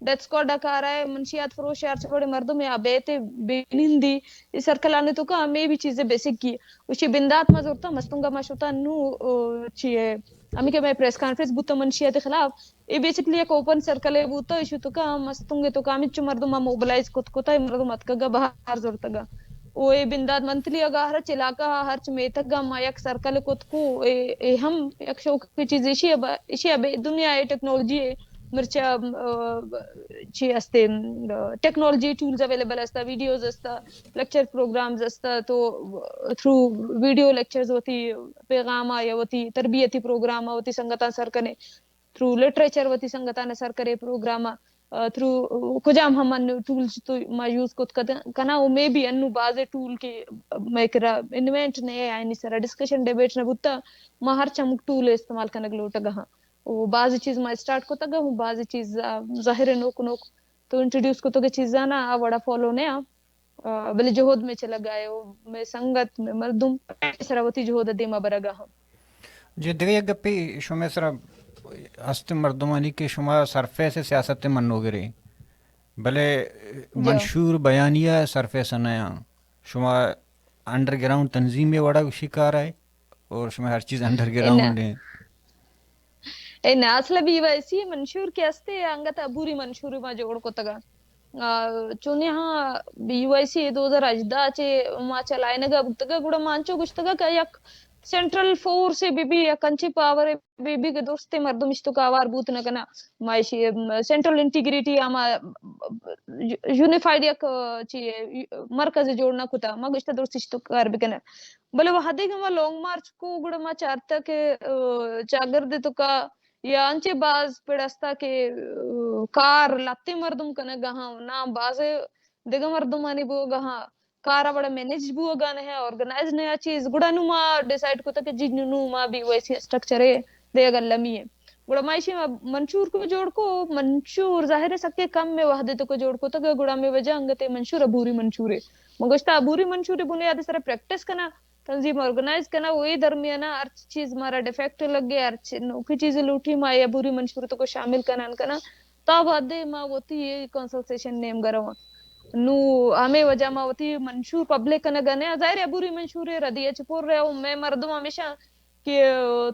ڈیتھ اسکواڈ کارا ہے، منشیات فروش، ہرچ وڑے مردم یا بیت بے نندی، ای سرکل آنے تو کا ہمیں بھی چیزیں بیسک کی۔ اسی بندات ما زورتا مستونگا ما شتا نو، آ، چی ہے، ہمیں کہ میں پریس کانفرنس بوتا منشیات خلاف، اے بیسکلی یک اوپن سرکلے بوتا، ایشی توکا مستونگے توکا ہمینچو مردم ء موبلائز کت کتا، اے مردم اتکگا بہر زرتگا۔ او اے بندات منتلی اگا ہرچ علاقہ ء ہرچ میتگ ء ما یک سرکل کت کو، اے، اے ہم یک شوق کی چیز ایشی ء با-، ایشی ء بے دنیا ء ٹیکنالوجی ء مرچا، آ، چی استے، آ، ٹیکنالوجی ٹولز اویلیبل استا، ویڈیوز استا، لیکچر پروگرامز استا، تو تھرو ویڈیو لیکچرز وتی پیغام ء یا وتی تربیتی پروگرام ء وتی سنگتاں سر کنے۔ تھرو لٹریچر وتی سنگتاں سر کرے پروگرام ء، آ، تھرو کجام ہم انو ٹولز تو ما یوز کت کت-، کناں، و مے بی انو بازیں ٹول کہ مئے کرا انوینٹ نہ اے، آئینی سرا ڈسکشن ڈیبیٹ نہ بوتا، ما ہر چمک ٹول استعمال کنگ لوٹگا ہاں۔ و بازیں چیز ما اسٹارٹ کتگا ہوں، بازیں چیز، آ، ظاہر ہے نوک نوک تو انٹروڈیوس کتگے چیزاں نا آ وڑا فالو نہ آں۔ آ، بلے جہد میں چلگا ہے، و مئے سنگت، مئے مردم سرا وتی جہد ء دیما برگا ہاں۔ جی، دگہ یک گپے شمئے سرا ہست مردمانی کہ شما سرفیس سیاست منوگرے، بلے جی۔ منشور بیانیہ سرفیس نیاں۔ شما انڈر گراؤنڈ تنظیم وڑا شکار ہے اور شما ہر چیز انڈر گراؤنڈ ہے۔ اے نہ، اصل بی وائی سی منشور کہ استے، انگت عبوری منشور ما جوڑ کتگا۔ آ، چونی ہاں بی وائی سی دو ہزار ہژدہ چے ما چلائنگا بوتگا، گڑا ما انچو گوشتگا کہ یک سینٹرل فورس بی بی، یک انچی پاور بی بی کہ درستے مردم اشتو کاوار بوت نہ کنا۔ ما اشی، ام، سینٹرل انٹیگریٹی ہما یونیفائیڈ یک، آ، چی، مرکز جوڑ نہ کتا۔ ما گوشتا درست اشتو کار بکنا۔ بلے وہدے کہ ما لانگ مارچ کو، گڑا ما چارتا کہ، آ، چاگرد توکا یا انچے باز پڑ استا کہ، آ، کار لتے مردم کنگا ہاں، نا باز دگہ مردمانی بوگا ہاں، کار وڑا مینج بوگا نہ، آرگنائز نہ چیز۔ گڑا نو ما ڈیسائیڈ کتا کہ جی نو، نو ما بی وائی سی اسٹرکچر ہے، دے اگر لمی ہے۔ گڑا ما ایشی ما منشور کو جوڑ کو، منشور ظاہر ہے سکے کم میں وہدے توکا جوڑ کو، تک گڑا میں وجہ انگتے منشور عبوری منشور ہے۔ ما گوشتا عبوری منشور بنیاد سر پریکٹس کنا، تنظیم آرگنائز کنا، و اے درمیانا ہر چیز مارا ڈیفیکٹ لگے، ہر چی-، نوکی چیز لوٹی، ما اے عبوری منشور توکا شامل کنان کنا، تا وہدے ما وتی اے کانسلٹیشن نیمگا رواں۔ نو ہمے وجہ ما وتی منشور پبلک کنگا نیا۔ ظاہر ہے عبوری منشور ءِ ردی ءَ چہ پر ءَ، او مئے مردم ہمیشہ کہ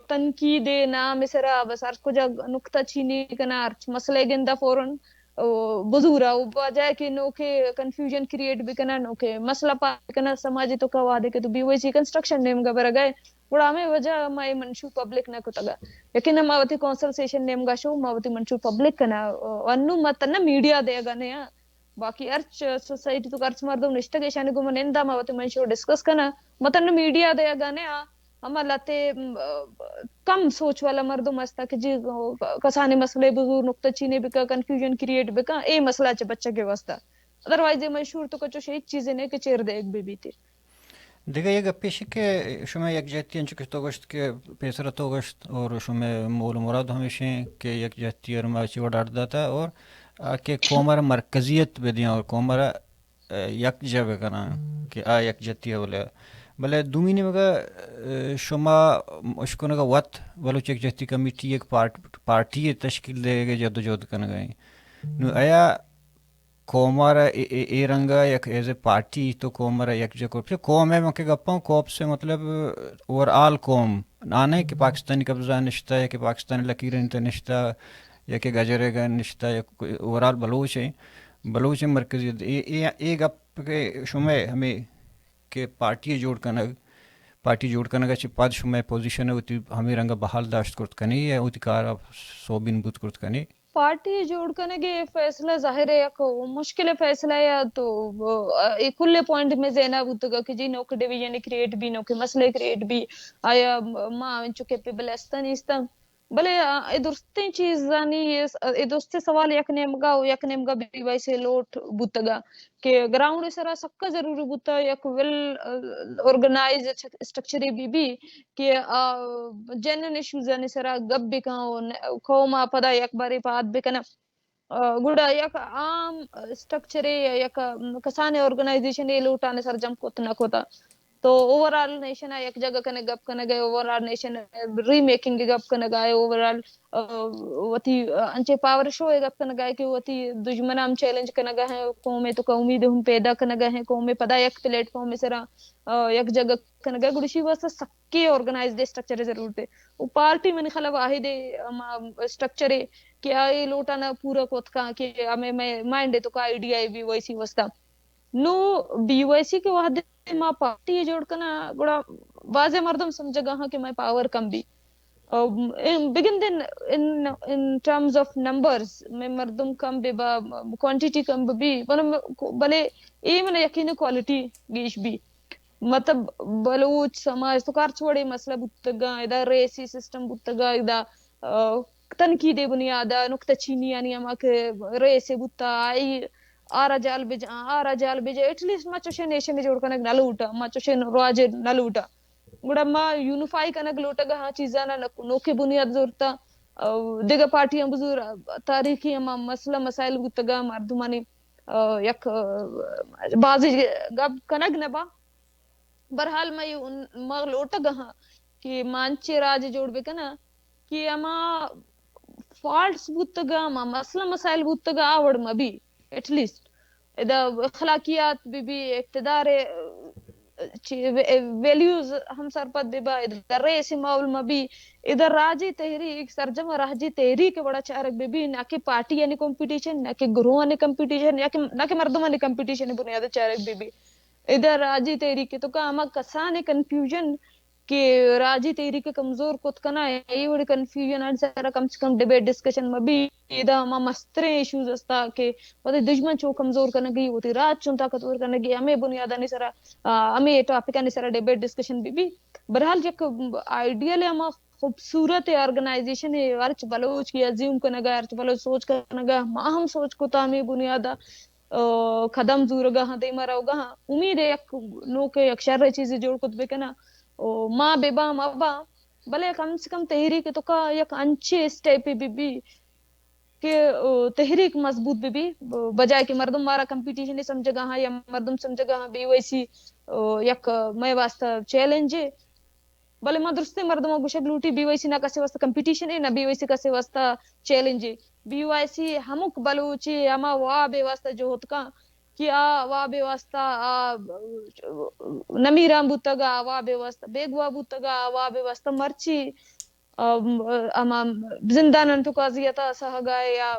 تنقید ءِ نام ءِ سرا بس ہر کجا نکتہ چینی کنا، ہرچ مسئلہ گندا فوراً او بزورا، او بجائے کہ نوکے کنفیوژن کریئیٹ بکنا، نوکے مسئلہ پا کنا سماجی توکا۔ وہدے کہ تو بی وائی سی کنسٹرکشن نیمگا برگا ئے، گڑا ہمے وجہ ما اے منشور پبلک نہ کتگا۔ یقیناً ما وتی کانسلٹیشن نیمگا شو، ما وتی منشور پبلک کنا۔ انو ما تنا میڈیا دیگا نیا، باقی ہرچ سوسائٹی توکا ہرچ مردم نشتگ، ایشانی گوما نندا ما وتی منشور ڈسکس کنا۔ ما تنا میڈیا دیگا نیا، ہما لہتے، م، کم سوچ والا مردم ہستا کہ جی کسانیں مسئلہ بزور، نکتہ چینی بکا، کنفیوژن کریئیٹ بکا، اے مسئلہ چہ بچگ ءِ واسطہ۔ ادروائز اے منشور توکا چوش ہچ چیزے نہ کہ چیر دیگ بہ بیت۔ دگہ یک گپے ایش کہ شمئے یکجہتی، انچو کہ تو گوشت کہ پیسرا تو گوشت، اور شمئے مول و مراد ہمیش ایں کہ یکجہتی ءَ ما چی وڑ اڈ داتا، اور آ کہ قوم ءَ را مرکزیت بدیاں اور قوم ءَ را، ءَ، یکجا بکناں کہ آ یکجہتی ءَ بلے، بلے دومی نیمگا، ءَ، شما اشکنگا وت بلوچ یکجہتی کمیٹی یک پارٹ-، پارٹی ءِ تشکیل دیگ ءِ جدوجہد کنگا ایں۔ نو آیا قوم ءَ را اے، اے، اے رنگ ءَ یک ایز اے پارٹی تو قوم ءَ را یکجا کرت؟ قوم ءِ من کہ گپاں، کوپس ءِ مطلب اوور آل قوم، آ نہ کہ پاکستانی قبضہ نشتہ یا کہ پاکستانی لکیرانی تہ نشتہ یا کہ گجرے گا نشتہ یا کوئی اوور آل بلوچ ایں، بلوچ ایں مرکزیت۔ اے، اے، اے گپ کہ شمئے ہمے کہ پارٹی جوڑ کنگ، پارٹی جوڑ کنگ ءَ چہ پد شمئے پوزیشن ءَ وتی ہمے رنگ ءَ بحال داشت کرت کنے یا وتی کار ءَ سوبین بوت کرت کنے؟ پارٹی جوڑ کنگ ءِ فیصلہ ظاہر ہے یک مشکل فیصلہ ہے، تو اے کل پوائنٹ میں ذہن ءَ بوتگ کہ جی نوک ڈویژن کریئیٹ بی، نوک مسئلے کریئیٹ بی، آیا ما انچو کیپیبل است نیستاں؟ بلے اے درستیں چیزانی، اے درستیں سوال یک نیمگا و یک نیمگا بی وائی سی لوٹ بوتگا کہ گراؤنڈ سرا سکا ضروری بوتا یک ویل آرگنائز اسٹرکچرے بی بی کہ آ جنرل ایشوزانی سرا گپ بکن و قوم ءَ پدا یک بارے پاد بکن۔ آ، گڑا یک عام اسٹرکچرے یا یک کسانیں آرگنائزیشنے لوٹانے سرجم کت نہ کتا۔ تو اوور آل نیشن ءَ یک جگہ کنے گپ کنگ ءَ، اوور آل نیشن ری میکنگ ءِ گپ کنگ ءَ، اوور آل، آ، وتی، آ، انچے پاور شو ءِ گپ کنگ ءَ کہ وتی دژمن ءَ ہم چیلنج کنگ ءَ ہیں، قوم ءِ توکا امید ہم پیدا کنگ ءَ ہیں، قوم ءَ پدا یک پلیٹ فارم ءِ سرا، آ، یک جگہ کنگ ءَ۔ گڑا اشی واسطہ سکیں آرگنائزڈ اسٹرکچر ءِ ضرورت ہے۔ و پارٹی منی خیال ءَ واحد ہما اسٹرکچر ہے کہ آ اے لوٹانا پورا کت کن کہ ہمیں مئے مائنڈ ءِ توکا آئیڈیا ہے بی وائی سی واسطہ۔ نو بی وائی سی کہ وہدے ما پارٹی جوڑ کنا، گڑا بازیں مردم سمجھگا ہاں کہ مئے پاور کم بی۔ ام، بگندن ان، ان ٹرمز آف نمبرز، مئے مردم کم بہ با، کوانٹیٹی کم بہ بی، بلے، بلے اے من یقین کوالٹی گیش بی۔ مطلب بلوچ سماج توکا ہرچ وڑیں مسئلہ بوتگاں، ادا ریسی سسٹم بوتگا، ادا، آ، تنقیدی بنیادا نکتہ چینیانی ہما کہ ریسے بوتا، آئی آرا جال بجا، آرا جال بجا، ایٹ لیسٹ ما چوشیں نیشن جوڑ کنگ نہ لوٹا، ما چوشیں رواج نہ لوٹا۔ گڑا ما یونیفائی کنگ لوٹگا ہاں چیزانا نوکے بنیاد زورتا، آ، دگہ پارٹیاں بزور، تاریخی ہما مسئلہ مسائل بوتگا مردمانی، آ، یک، آ، بازی گپ کنگ نہ با۔ بہرحال ما اے ان، ما لوٹگ ہاں کہ ما انچیں راج جوڑ بکناں کہ ہما فالٹس بوتگا، ہما مسئلہ مسائل بوتگا، آ وڑ مہ بی۔ ایٹ لیسٹ ادا اخلاقیات بہ بی، اقتدار، چی، وے-، ویلیوز ہم سرپد بہ با، ادا ریس ماحول مہ بی، ادا راجی تحریک، سرجم راجی تحریک وڑا چارگ بہ بی، نہ کہ پارٹی یعنی کمپٹیشن، نہ کہ گروہ یعنی کمپٹیشن، یا کہ، نہ کہ مردمانی کمپٹیشن بنیاد چارگ بہ بی۔ ادا راجی تحریک توکا ہما کسانیں کنفیوژن کہ راجی تحریک کمزور کت کنا، اے وڑی کنفیوژن آنی سرا کم سے کم ڈیبیٹ ڈسکشن مہ بی۔ ادا ہما مستریں ایشوز استا کہ وتی دژمن چو کمزور کنگی، وتی راج چون طاقتور کنگی، ہمے بنیادانی سرا، آ، ہمے ٹاپکانی سرا ڈیبیٹ ڈسکشن بہ بی۔ بہرحال یک آئیڈیل ہما خوبصورت آرگنائزیشن ہے، ہرچ بلوچ کی ازیوم کنگا، ہرچ بلوچ سوچ کنگا، ما ہم سوچ کتا ہمے بنیادا آ، قدم زورگا ہاں، دیما روگا ہاں۔ امید ہے یک نوکے یک شر چیزے جوڑ کت بکناں۔ او، ما بہ باں، ما باں، بلے کم سے کم تحریک توکا یک انچیں اسٹیپے بہ بی کہ، او، تحریک مضبوط بہ بی، بجائے کہ مردم مارا کمپٹیشن سمجھگا ہاں یا مردم سمجھگا ہاں بی وائی سی، او، یک مئے واسطہ چیلنج ہے۔ بلے ما درستیں مردم ءَ گوشگ لوٹی، بی وائی سی نہ کسے واسطہ کمپٹیشن اے، نہ بی وائی سی کسے واسطہ چیلنج اے۔ بی وائی سی ہمک بلوچے ہما واب ءِ واسطہ جہد کن کہ آ واب ءِ واسطہ آ نمیران بوتگ، آ واب ءِ واسطہ بیگواہ بوتگ، آ واب ءِ واسطہ مرچی ام، ہما زندانانی توکا اذیت ءَ سہگ ءَ یا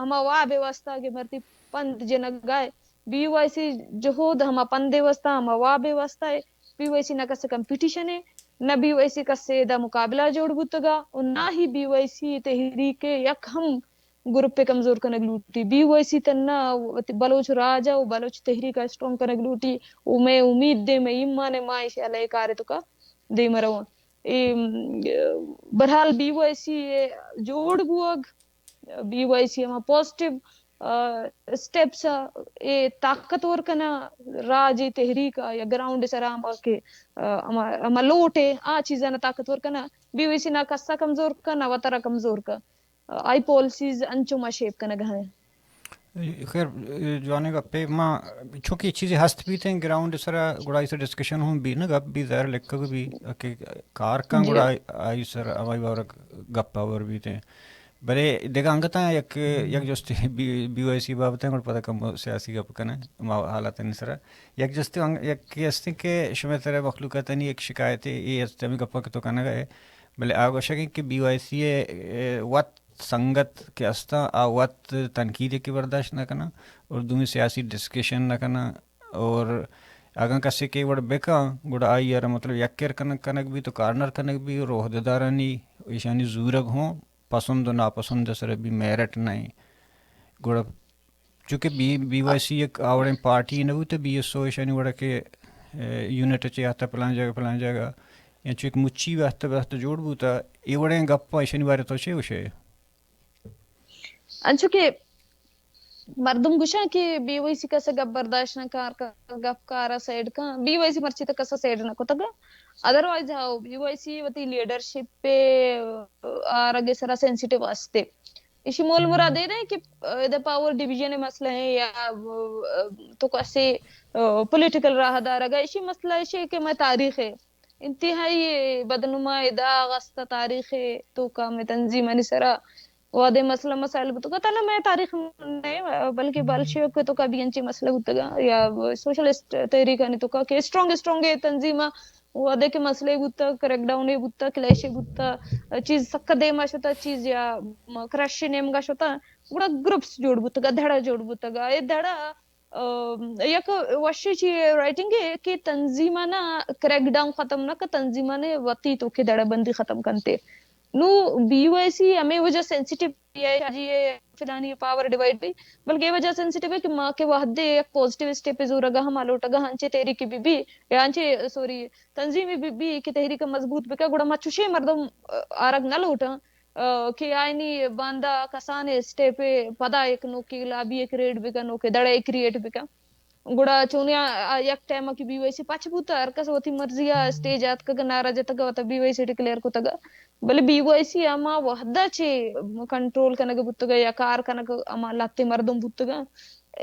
ہما واب ءِ واسطہ کہ مرچی پند جنگ ءَ۔ بی وائی سی جہد ہما پند ءِ واسطہ، ہما واب ءِ واسطہ اے۔ بی وائی سی نہ کسے کمپٹیشن اے، نہ بی وائی سی کسے ادا مقابلہ جوڑ بوتگ ءَ، و نہ ہی بی وائی سی تحریک ءِ یک ہم گروپ ءَ کمزور کنگ لوٹی۔ بی وائی سی تھنا وتی بلوچ راج ءَ و بلوچ تحریک ءَ اسٹرانگ کنگ لوٹی۔ و مئے امید دے، مئے ایمان اے، ما ایشی ءَ لے کار ءِ توکا دیم ءَ رواں۔ اے، م، بہرحال بی وائی سی ءِ جوڑ بوگ، بی وائی سی ہما پازیٹیو، آ، اسٹیپس ءَ اے طاقتور کناں راجی تحریک ءَ یا گراؤنڈ ءِ سرا ہما کہ، آ، ہما، ہما لوٹ اے، آ چیزاں طاقتور کناں۔ بی وائی سی نہ کس ءَ کمزور کن، نہ وترا کمزور کن۔ آئی پالیسیز انچو ما شیپ کنگ ءَ ایں۔ خیر، جوانیں گپے۔ ما چونکہ چیزے ہست بیت ایں گراؤنڈ ءِ سرا، گڑا آئی سر ڈسکشن ہم بی، نہ گپ بی، ظاہر لکھگ بی کہ کار کن، جی۔ گڑا آئی، آئی سر ہمائی بارہ گپ آور بیت ایں۔ بلے دگہ انگتاں یک، یک جستے بی، بی وائی سی بابت ایں، گڑا پدا کم سیاسی گپ کنیں ما حالاتانی سرا۔ یک جستے انگ-، یک ہستیں کہ شمئے سرا مخلوقاتانی یک شکایتے اے ہست، ہمے گپاں کہ تو کنگ ءَ ئے۔ بلے آ گوشگ ایں کہ بی وائی سی ءِ، اے، وت سنگت کہ استاں، آ وت تنقید ءَ کہ برداشت نہ کناں اور دومی سیاسی ڈسکشن نہ کناں۔ اور اگاں کسے کہ وڑ بکاں، گڑا آئی ءَ را مطلب یک کر کنگ، کنگ بی تو کارنر کنگ بی اور عہدیدارانی ایشانی زورگ ہوں پسند و ناپسند ءِ سر بی میرٹ نہ ایں۔ گڑا چونکہ بی، بی وائی سی یک آوڑیں پارٹی نہ بوت، بی ایس او ایشانی وڑا کہ، اے، یونٹ چہ آتا پلان جاگہ، پلان جاگہ، یا چو یک مچی وہد، وہد جوڑ بوتا، اے وڑیں گپاں ایشانی بارے تو چے گوشے؟ انچو کہ مردم گوشاں کہ بی وائی سی کسا گپ برداشت نہ کار، گپ کارا سائیڈ کن، بی وائی سی مرچی تک کسا سائیڈ نہ کتگ۔ ادروائز ہاؤ، بی وائی سی وتی لیڈرشپ پہ آرگ سرا سینسیٹیو استے۔ ایشی مول مراد اے نہ کہ ادا پاور ڈویژن ءِ مسئلہ ایں یا تو کسے پولیٹیکل راہ دارگ ءَ۔ ایشی مسئلہ ایشی کہ مئے تاریخ ءِ انتہائی بدنما ءِ داغ است، تاریخ ءِ توکا مئے تنظیمانی سرا وہدے مسئلہ مسائل بوتگ، تھنا مئے تاریخ نہ بلکہ بلشویک ءِ توکا بی انچیں مسئلہ بوتگ یا سوشلسٹ تحریکانی توکا کہ اسٹرانگ اسٹرانگ تنظیماں وہدے کہ مسئلے بوتگ، کریک ڈاؤن ءِ بوتگ، کلیش ءِ بوتگ، چیز سکا دیما شتگ، چیز یا کرش ءِ نیمگا شتگ، گڑا گروپس جوڑ بوتگ، دھڑا جوڑ بوتگ۔ اے دھڑا، آ، یک وشیں چی رائٹنگ ءِ کہ تنظیمانا کریک ڈاؤن ختم نہ کہ تنظیمانے وتی توکے دھڑا بندی ختم کنتے۔ نو بی وائی سی ہمے وجہ سینسیٹیو اے، جی اے فلانی پاور ڈیوائیڈ بی، بلکہ اے وجہ سینسیٹیو اے کہ ما کہ وہدے یک پازیٹیو اسٹیپ زورگا ہم لوٹگا انچے تحریک بی بی یا انچے، سوری، تنظیم بی بی کہ تحریک مضبوط بکا، گڑا ما چوشیں مردم، آ، آرگ نہ لوٹاں، آ، کہ آئینی باندا کسان اسٹیپ پدا ایک نوکی لابی ایک ریڈ بکا، نوکے دڑے کریئیٹ بکا۔ گڑا چونیا آ یک ٹائم کہ بی وائی سی پچ بوتا، ہر کس وتی مرضی آ اسٹیج آتکگ، نعرہ جتگ، وتا بی وائی سی ڈکلیئر کتگ۔ بلے بی وائی سی ہما وہدا چے کنٹرول کنگ بوتگ یا کار کنگ ہما لہتے مردم بوتگ۔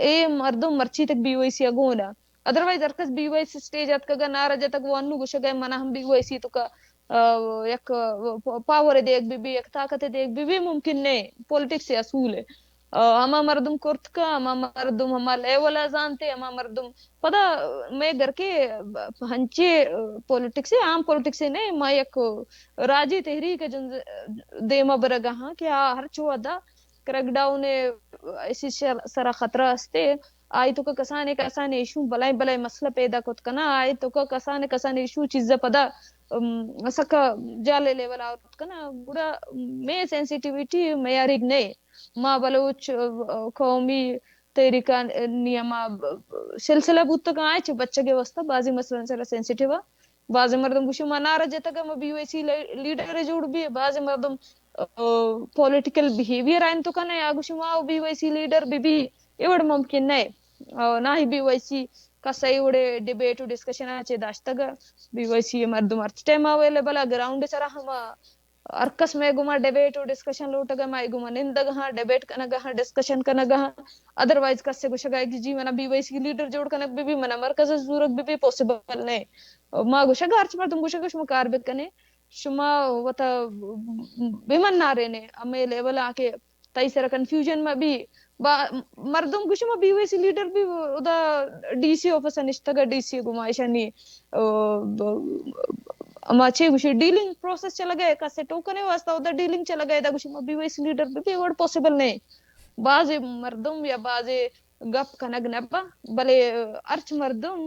اے مردم مرچی تک بی وائی سی ء گون ء۔ ادروائز ہر کس بی وائی سی اسٹیج آتکگ ء نعرہ جتگ، وہ انو گوشگ ء من ہم بی وائی سی توکا، آ، یک، آ، پاور دیگ بہ بی، یک طاقت دیگ بہ بی، ممکن نہ، پالیٹکس ء اصول ء۔ آ، ہما مردم کرت کا، ہما مردم ہما لیول ء زانتے، ہما مردم پدا مئے گھر کے ہنچے پالیٹکس ء، عام پالیٹکس ء نہ، ما یک راجی تحریک ء جنز دیما برگا ہاں کہ آ ہر چو ادا کریک ڈاؤن ء ایسی شر-، سرا خطرہ استے۔ آئی توکا کسانے کسانے ایشو بلائیں بلائیں مسئلہ پیدا کت کنا، آئی توکا کسانے کسانے ایشو چیزا پدا، ام، سکا جالے لیول آورت کنا، گڑا مئے سینسیٹیویٹی میاریگ نئے۔ ما بلوچ، ا، قومی تحریکانی ہما سلسلہ بوتگاں، آئی چہ بچگے واسطہ بازی مسئلہ سرا سینسیٹیو آ۔ بازیں مردم گوشی، ما نعرہ جتگ، ما بی وائی سی لی-، لیڈر جوڑ بی۔ بازیں مردم، آ، پولیٹیکل بیہیویئر آئین تو کنے، آ گوشی، ما بی وائی سی لیڈر بہ بی، اے وڑ ممکن نئے۔ آ، نہ ہی بی وائی سی کس اے وڑے ڈیبیٹ و ڈسکشن آ چے داشتگ۔ بی وائی سی مردم ہرچ ٹائم اویلیبل آ، گراؤنڈ سرا ہما ہر کس مئے گوما ڈیبیٹ و ڈسکشن لوٹگ ء، مئے گوما نندگ ہاں، ڈیبیٹ کنگ ہاں، ڈسکشن کنگ ہاں۔ ادروائز کس ء گوشگ ء کہ جی منا بی وائی سی لیڈر جوڑ کنگ بہ بی، منا مرکز ء زورگ بہ بی، پاسبل نئے۔ ما گوشگ ء ہرچ مردم گوشگ ء شما کار بکنے، شما وتا بمن نارینے، ہمے لیول آ کہ تئی سرا کنفیوژن ما بی، با مردم گوشی ما بی وائی سی لیڈر بی، ادا ڈی سی آفس نشتگ، ڈی سی گمائشانی اما چے گوشی ڈیلنگ پروسیس چلگئے، کسے ٹوکنے واسطہ ادا ڈیلنگ چلگئے، دا گوشی ما بی وائی سی لیڈر بی، بی وڑ پاسبل نہیں۔ باز مردم یا باز گپ کنگ نہ با، بلے ہرچ مردم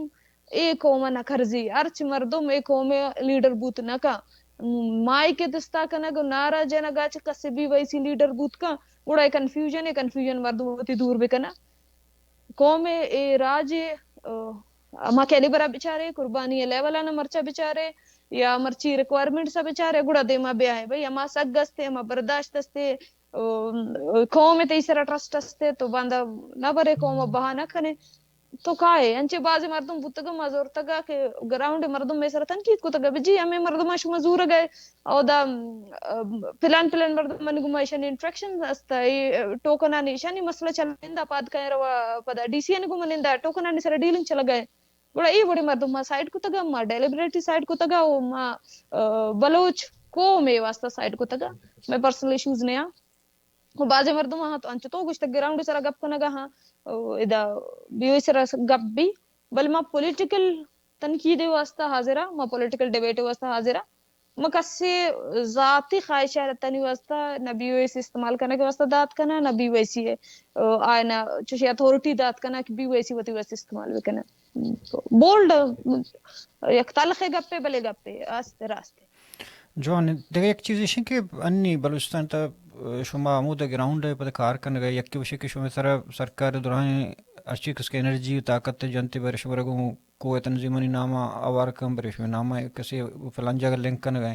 اے قوم ء نہ کرزی، ہرچ مردم اے قوم ء لیڈر بوت نہ کن۔ مائیک ء دستا کنگ و نعرہ جنگ ء چہ کسے بی وائی سی لیڈر بوت کن، گڑا اے کنفیوژن ء، کنفیوژن مردم وتی دور بکناں۔ قوم ء اے راج ء، آ، ہما کیلیبر ء بچارے، قربانی ء لیول ء مرچا بچارے، یا مرچی ریکوائرمنٹس ء بچارے، گڑا دیما بیائے۔ بھئی، ہما سگ استے، ہما برداشت استے، آ، قوم ء تئی سرا ٹرسٹ استے، تو باندا نہ برے، قوم ء بہا نہ کنے۔ تو کائے، انچے بازیں مردم بوتگ، ما زورتگ کہ گراؤنڈ ء مردم مئے سرا تنقید کتگ، بجی ہمے مردماں شما زورگ ء، اودا، ام، پلان پلان مردم من گما ایشانی انٹریکشن است، اے ٹوکنانی ایشانی مسئلہ چل نندا، پاد کئے روا پدا ڈی سی آنی گما نندا، ٹوکنانی سرا ڈیلنگ چلگ ء۔ گڑا اے وڑیں مردم ما سائیڈ کتگ، ما ڈیلیبریٹلی سائیڈ کتگ، او ما، آ، بلوچ قوم ء واسطہ سائیڈ کتگ، مئے پرسنل ایشوز نیا۔ و بازیں مردم آہاں تو انچو تو گوشتگ گراؤنڈ سرا گپ کنگا ہاں، او ادا بی او ای سرا گپ بی، بل ما پولیٹیکل تنقید واسطہ حاضر ہاں، ما پولیٹیکل ڈیبیٹ واسطہ حاضر ہاں۔ ما کسے ذاتی خواہشاتانی واسطہ نہ بی او ای سی استعمال کنگ واسطہ دات کناں، نہ بی او ای سی آئینا چوشی اتھارٹی دات کناں کہ بی او ای سی وتی واسطہ استعمال بکناں۔ بولڈ یک تلخ گپے، بلے گپے است، راست۔ جوان، دگہ یک چیز ایش کہ انی بلوچستان تا شما ہمود گراؤنڈ ء پد کار کنگ ء، یکے وشے کہ شما سرا سرکار دراہیں ہرچی کس کہ انرجی و طاقت جنتے، برے شما گوں کوہ تنظیمانی نام ء آوار کن، برے شما نام ء کسی فلان جاگہ لنک کنگ ء،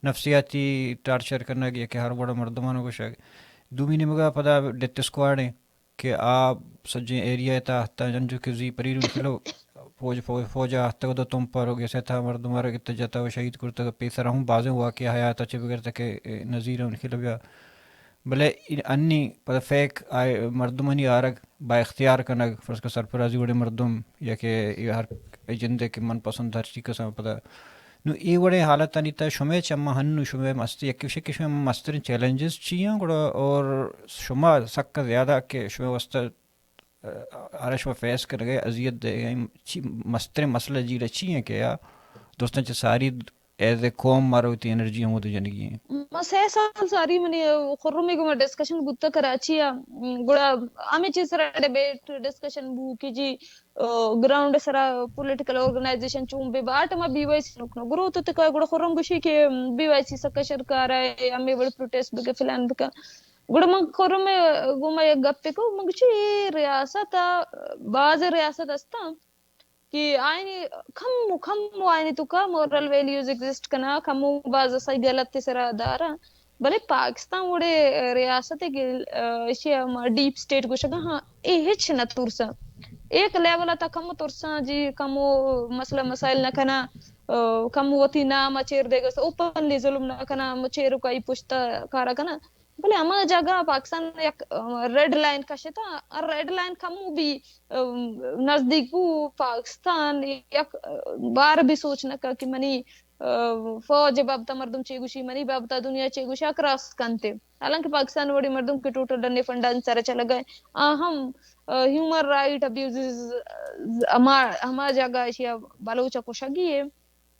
نفسیاتی ٹارچر کنگ یا کہ ہر وڑ مردمان گوشگ۔ دومی نیمگا پدا ڈیتھ اسکواڈ ہیں کہ آ سجیں ایریا ء تہا ہتاں، انچو کہ زی پریر انقلاب فوج، فوج، فوج ء ہتگ دو تمپ ء روگ ء سہ تہا مردم ء را گپت جتا و شہید کرتگ۔ پیسر ہم بازیں واقعہ حیات ء چہ بگر تک نظیر انقلاب یا، بلے انی پدا فیک آئے مردمانی آرگ با اختیار کنگ، فرض کہ سرفرازی وڑے مردم یا کہ اے ہر اے جندے کہ من پسند ہر چی کساں پدا نوں اے وڑیں حالتانی تہ شمئے چماں ہنوں شمئے مست، یکے گوشے کہ شمئے مستریں چیلنجز چی آں گڑا، اور شما سک زیادہ کہ شمئے واسطہ، ا، ہرا شما فیس کنگئے، اذیت دئیگئے، چی مستریں مسئلہ جیڑہ چی ایں کہ آ دوستاں چہ ساری ایز اے قوم مارا وتی انرجی ہمود جنگی ایں؟ ما سہ سال ساری منی خرمی گوما ڈسکشن بوتا کراچی آ، گڑا ہمے چیز سرا ڈیبیٹ ڈسکشن بو کہ جی، ء، گراؤنڈ ء سرا پولیٹیکل آرگنائزیشن چون بہ بہ، آ ٹائم ء بی وائی سی نوک نوک گروتھ اتکا، گڑا خرم گوشی کہ بی وائی سی سکا شرکار ء، ہمے وڑ پروٹیسٹ بکن، فلان بکن۔ گڑا من خرم ء گوما یک گپے کو، من گوشی اے ریاست ء باز ریاست استاں کہ آئینی کم و کم و آئینی توکا مورل ویلیوز ایگزسٹ کنا، کم و باز سہی غلط سرا دارا۔ بلے پاکستان وڑے ریاست کہ، ء، ایشی ء ما ڈیپ اسٹیٹ گوشگا، ہاں، اے ہچ نہ ترساں۔ ایک لیول ء تا کم ترساں جی، کم و مسئلہ مسائل نہ کناں، ء، کم وتی نام ء چیر دیگ است، اوپنلی ظلم نہ کناں، چیر و کئی پشت ء کارا کناں۔ بلے ہما جاگہ پاکستان یک، ء، ریڈ لائن کشتا، ریڈ لائن کم و بی، ء، نزدیک بو، پاکستان یک، ء، بار بھی سوچ نہ کا کہ منی ء، فوج ء بابت ء مردم چے گوشی، منی بابت ء دنیا چے گوشی، آ کراس کنت۔ حالانکہ پاکستان وڑیں مردم کہ ٹوٹل ڈن فنڈانی سر ء چلگ ء، آ ہم، ء، ہیومن رائٹ ابیوزز، ہما، ہما جاگہ اشی ء بلوچ ء کشگی ء۔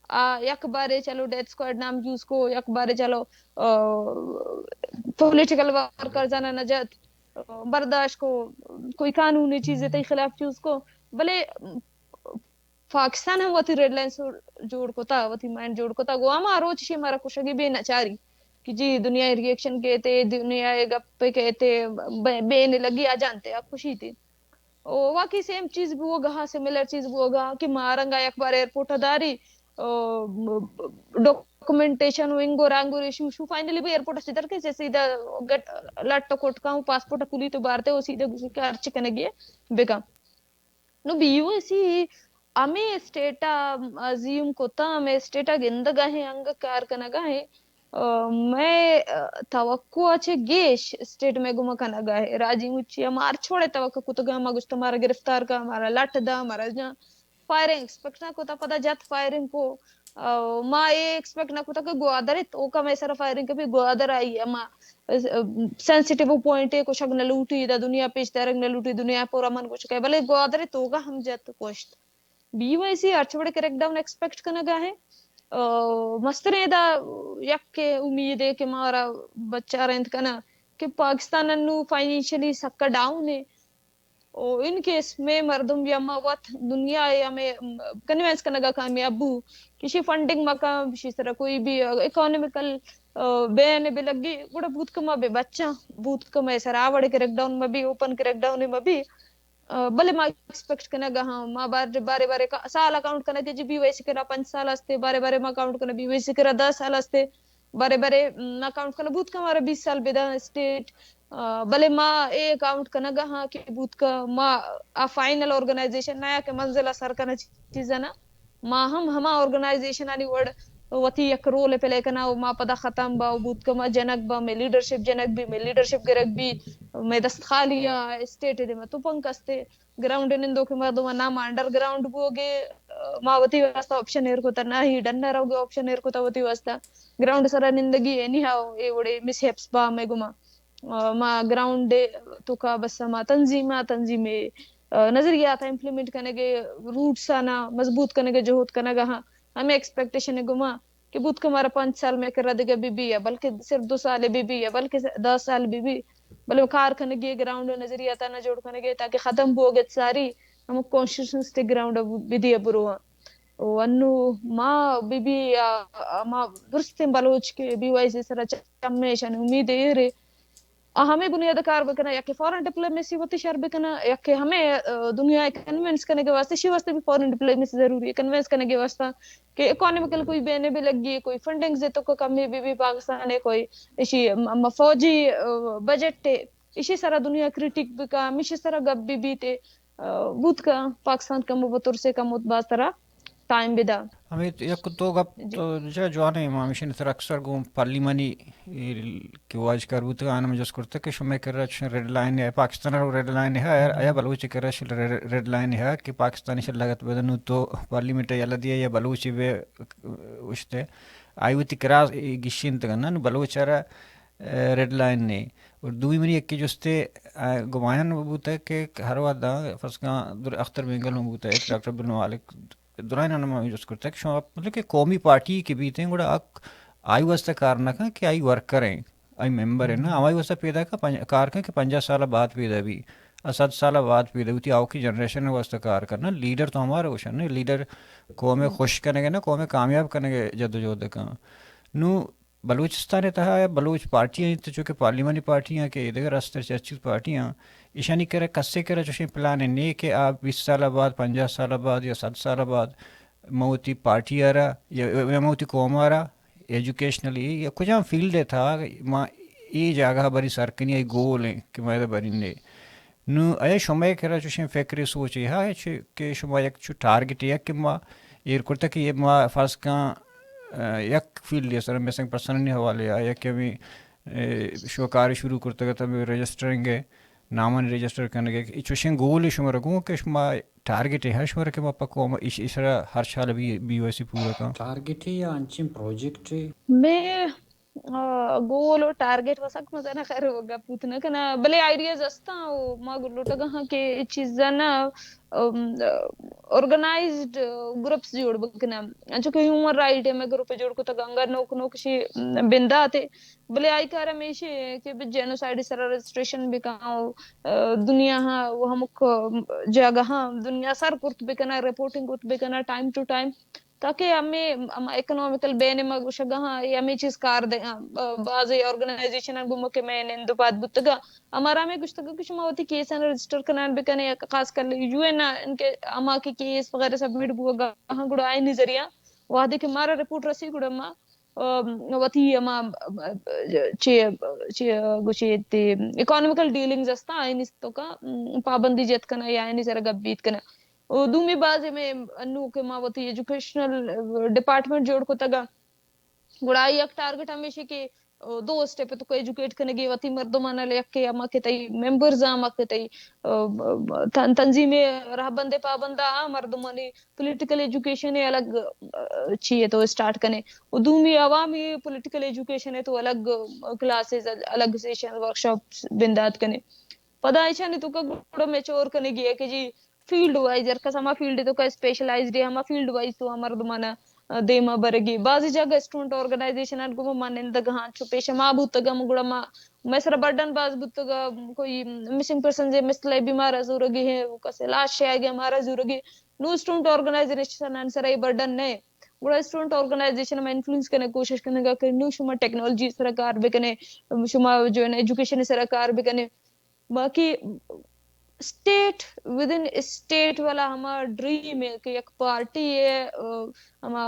آ یک بارے چلو ڈیتھ اسکواڈ نام یوز کو، یک بارے چلو، ء، پولیٹیکل ورکرز آناں نجات، ء، برداشت کو، کوئی قانونی چیزے تئی خلاف یوز کو، بلے پاکستان ہم وتی ریڈ لائنز جوڑ کتا، وتی مائنڈ جوڑ کتا، گوں ہما روچ شی مارا کشگی بے نچاری کہ جی دنیا ء ری ایکشن کیتے، دنیا ء گپ کیتے، بے-، بین لگی آ جانتے، آ کشیتے۔ او واقعی سیم چیز بوگا، سملر چیز بوگا کہ ما رنگا یک بار ایئرپورٹ ء داری، او، ڈاکومنٹیشن و انگو رانگو ریشو شو، فائنلی بھی ایئرپورٹ ء چہ در کیسے سیدھا گٹ-، لٹ ء کٹ کاں، پاسپورٹ ء کلیت و بارتے و سیدھا گوشی کہ ہرچی کنگی ء بکن۔ نو بی او سی ہمے اسٹیٹ ء ازیوم کتا، ہمے اسٹیٹ ء گندگ ء ہیں، انگہ کار کنگ ء ہیں۔ ء، مئے، ء، توقع ء چہ گیش اسٹیٹ مئے گوما کنگ ء ہے۔ راجی مچی ء ما ہرچ وڑے توقع کتگ ء، ما گوشت مارا گرفتار کا، مارا لٹ دا، مارا جان فائرنگ ایکسپیکٹ نہ کتا، پدا جت فائرنگ کو، ما اے ایکسپیکٹ نہ کتگ کہ گوادر ءِ توکا مئے سرا فائرنگ کپی۔ گوادر آئی ہما سینسیٹیو پوائنٹ ءِ، کشگ نہ لوٹی، ادا دنیا پیش دارگ نہ لوٹی، دنیا پورا من گوشگ ءَ، بلے گوادر ءِ توکا ہم جت کشت۔ بی وائی سی ہرچ وڑ کریک ڈاؤن ایکسپیکٹ کنگ ءَ ایں۔ مستریں ادا یک امید اے کہ مارا بچار انت کناں کہ پاکستان انو فائنینشلی سکا down a. O in case مئے مردم یا ما وت دنیا ءَ ہمے کنوینس کنگ ءَ کامیاب بو کہ شی فنڈنگ مکاں، شی سرا کوئی بھی اکانومیکل بین بہ لگی، گڑا بوت کہ ما بہ بچاں، بوت کہ مئے سرا آ وڑ کریک ڈاؤن مہ بی، اوپن کریک ڈاؤن مہ بی۔ بلے ما ایکسپیکٹ کنگ ءَ ہاں، ما بار، بارے بارے سال اکاؤنٹ کنگ ءَ، جی بی وائی سی کرا پنچ سال ہستے، بارے بارے ما اکاؤنٹ کنگ بی وائی سی کرا دہ سال ہستے، بارے بارے ما اکاؤنٹ کنگ بوت کہ ہمارا بیس سال بدا اسٹیٹ، بلے ما اے اکاؤنٹ کنگ ءَ ہاں کہ بوت کہ ما آ فائنل آرگنائزیشن نہ یا کہ منزل ءَ سر کنگ چیز نہ، ما ہم ہما آرگنائزیشن آنی وڑ وتی یک رول پلے کناں و ما پدا ختم با و بوت کہ ما جنگ با، مئے لیڈرشپ جنگ بی، مئے لیڈرشپ گرگ بی، مئے دست خالی آ، اسٹیٹ دے ما تو پنک استے۔ گراؤنڈ نندوکیں مردماں نہ ما انڈر گراؤنڈ بوگے، ما وتی واسطہ آپشن ایر کتا، نہ ہی ڈن روگے آپشن ایر کتا وتی واسطہ۔ گراؤنڈ سرا نندگی اینی ہاؤ اے وڑے مس ہیپس با مئے گما۔ ما گراؤنڈ توکا بس ما تنظیم، تنظیم نظریات امپلیمنٹ کنگے، روٹس آنا مضبوط کنگے، جہد کنگا ہاں۔ ہمیں ایکسپیکٹیشن گما کہ بوت کہ مارا پنچ سال مئے کرا دگہ بہ بی یا بلکہ صرف دو سال بہ بی یا بلکہ دہ سال بہ بی، بلے کار کنگی، گراؤنڈ و نظریاتانا جوڑ کنگی تاکہ ختم بوگت ساری ہمو کانسٹیٹیوشنسٹی گراؤنڈ بدی برواں۔ و انو ما بہ بی یا ما درستیں بلوچ کہ بی وائی سی سرا چمے، اشانی امید ایرے آ ہمے بنیاد کار بکناں، یا کہ فارن ڈپلومیسی وتی شر بکناں، یا کہ ہمے، آ، دنیا ء کنونس کنگ ء واسطہ، شی واسطہ بھی فارن ڈپلومیسی ضروری ہے، کنونس کنگ ء واسطہ کہ اکانومیکل کوئی بین بہ لگی، کوئی فنڈنگ زیتو کو کمی بہ بی پاکستان ء، کوئی اشی م-، م-، فوجی، آ، بجٹ ء اشی سرا دنیا کریٹک بکا، ہمیشی سرا گپ بہ بیت، آ، بوت کا پاکستان کمو بترسے کمو باز ترا ٹائم بدا۔ ہمے یک دو گپ جی۔ تو جا جوان ہے، ما ہمیشی سرا اکثر گوں پارلیمانی اے کہ واجکار بوتگ، آناں من جست کرتگ کہ شمئے کرا چشیں ریڈ لائن ہے، پاکستان ء ریڈ لائن ہے، آیا بلوچ ء کرا شل ریڈ، ریڈ لائن ہے کہ پاکستانی شل لگت بدن تو پارلیمنٹ ء یلہ دیا یا بلوچ ء بہ اشتے؟ آئی وتی کرا گشینتگ نہ، نو بلوچ ء را، ریڈ لائن نے۔ اور دومی منی یکے جستے، آ، گمایان بوتگ کہ ہر وہدا فرض کن در اختر مینگل ہم بوتگ، ڈاکٹر عبدالمالک درائیں نام جست کرتگ کہ شما مطلب کہ قومی پارٹی کہ بیتیں گڑا آ آئی واسطہ کار نہ کن کہ آئی ورکر ہیں، آئی ممبر ہیں نا، ہمائی واسطہ پیدا کا پنج-، کار کن کہ پنجاہ سال بعد پیدا بھی، آ صد سال بعد پیدا ہوتی، آؤ کی جنریشن واسطہ کار کرنا، لیڈر تو ہمارا گوشن نا، لیڈر قوم خوش کنگے نا، قوم کامیاب کنگے جدوجہد کن۔ نو بلوچستان ء تہا بلوچ پارٹی انت، چونکہ پارلیمانی پارٹی ہیں کہ دگہ رستر چرچی پارٹی ہیں، ایشانی کرا کسے کرا چوشیں پلان نے کہ آ بیست سال بعد، پنجاہ سال بعد یا صد سال بعد ما وتی پارٹی ء را یا، یا ما وتی قوم ء را ایجوکیشنلی یا کجام فیلڈ ء تھا ما اے جاگہ بری سر کنی، اے گول ہیں کہ ما ادا برین نے۔ نو اے شمئے کرا چوشیں فکر سوچے ہا چہ کہ شما یک چو ٹارگٹ یک کہ ما ایر کرتا کہ ما فرض کن، آ، یک فیلڈ سر مسنگ پرسنانی حوالے آ یک ہمیں، اے، شو کار شروع کرتا کہ تم رجسٹرنگ ہے، نامان رجسٹر کرنے کے چوشیں گول شما رکھوں کہ شما ٹارگٹ ہے شما کہ ما پکو ہم اس، اس را ہر سال بھی بی او سی پورا کن۔ ٹارگٹ ہے یا انچیں پروجیکٹ ہے؟ میں آ، گول و ٹارگٹ و سک مزنہ خیر و گپ بوت نہ کناں، بلے آئیڈیاز استاں و ما گوں لوٹگا ہاں کہ اے چیزاں نا، ام، آرگنائزڈ گروپس جوڑ بکناں۔ انچو کہ ہیومن رائٹ ء مئے گروپ جوڑ کتگ، انگا نوک نوک شی بندات ء، بلے آئی کار ہمیشی کہ جینوسائیڈ سرا رجسٹریشن بکاں و، آ، دنیا ہاں و ہمک جاگہ ہاں دنیا سر کرت بکناں، رپورٹنگ کرت بکناں ٹائم ٹو ٹائم۔ تاکہ ہمے، ہما اکنامیکل بین ما گوشگا ہاں، اے ہمے چیز کار دے، آ، ب-، بازیں آرگنائزیشن گوں کہ مئے نند و پاد بوتگا، ہمارا ہمے گوشتگا کہ شما وتی کیساں رجسٹر کنان بکنے، خاص کر یو این آ ان کے ہما کہ کیس وغیرہ سبمٹ بوگا ہاں، گڑا آئینی ذریعہ وہدے کہ مارا رپورٹ رسی گڑا ما، آ، وتی ہما، آ، چے، چے، گوشے تے اکنامیکل ڈیلنگز استا آئینی توکا، م، پابندی جت کنا یا آئینی سر گپ بیت کنا۔ و دومی باز ہمے انو کہ ما وتی ایجوکیشنل ڈپارٹمنٹ جوڑ کتگ ء، گڑا آئی یک ٹارگٹ ہمیشی کہ دو اسٹیپ تو ایجوکیٹ کنگی وتی مردمان، یکے ہما کہ تئی ممبرز، ہما کہ تئی تنظیم رہبند پابند آ مردمانی پولیٹیکل ایجوکیشن الگ چیئے تو اسٹارٹ کنے، و دومی عوامی پولیٹیکل ایجوکیشن تو الگ کلاسز، الگ سیشن، ورکشاپ بندات کنے۔ پدا ایشانی تو کا گڑا میچور کنگی ہے کہ جی فیلڈ وائز ہر کس ہما فیلڈ تو کا اسپیشلائزڈ ہے، ہما فیلڈ وائز تو مردمانا دیما برگی۔ بعضی جگہ اسٹوڈنٹ آرگنائزیشن ان گوما ما نندگ ہاں، چو پیش ما بوتگا، گڑا ما مئے سرا برڈن باز بوتگا، کوئی مسنگ پرسنز مسئلہ بیمار زورگی ہے، کس لاش شے آگے ہمارا زورگی۔ نو اسٹوڈنٹ آرگنائزیشن ان سرا یہ برڈن نہیں۔ گڑا اسٹوڈنٹ آرگنائزیشن ما انفلوئنس کنے کوشش کنگا کہ نو شما ٹیکنالوجی سرا کار بکنے، شما جو ہے ایجوکیشن سرا کار بکنے۔ باقی اسٹیٹ ود ان اسٹیٹ والا ہما ڈریم ہے کہ یک پارٹی ہے، ہما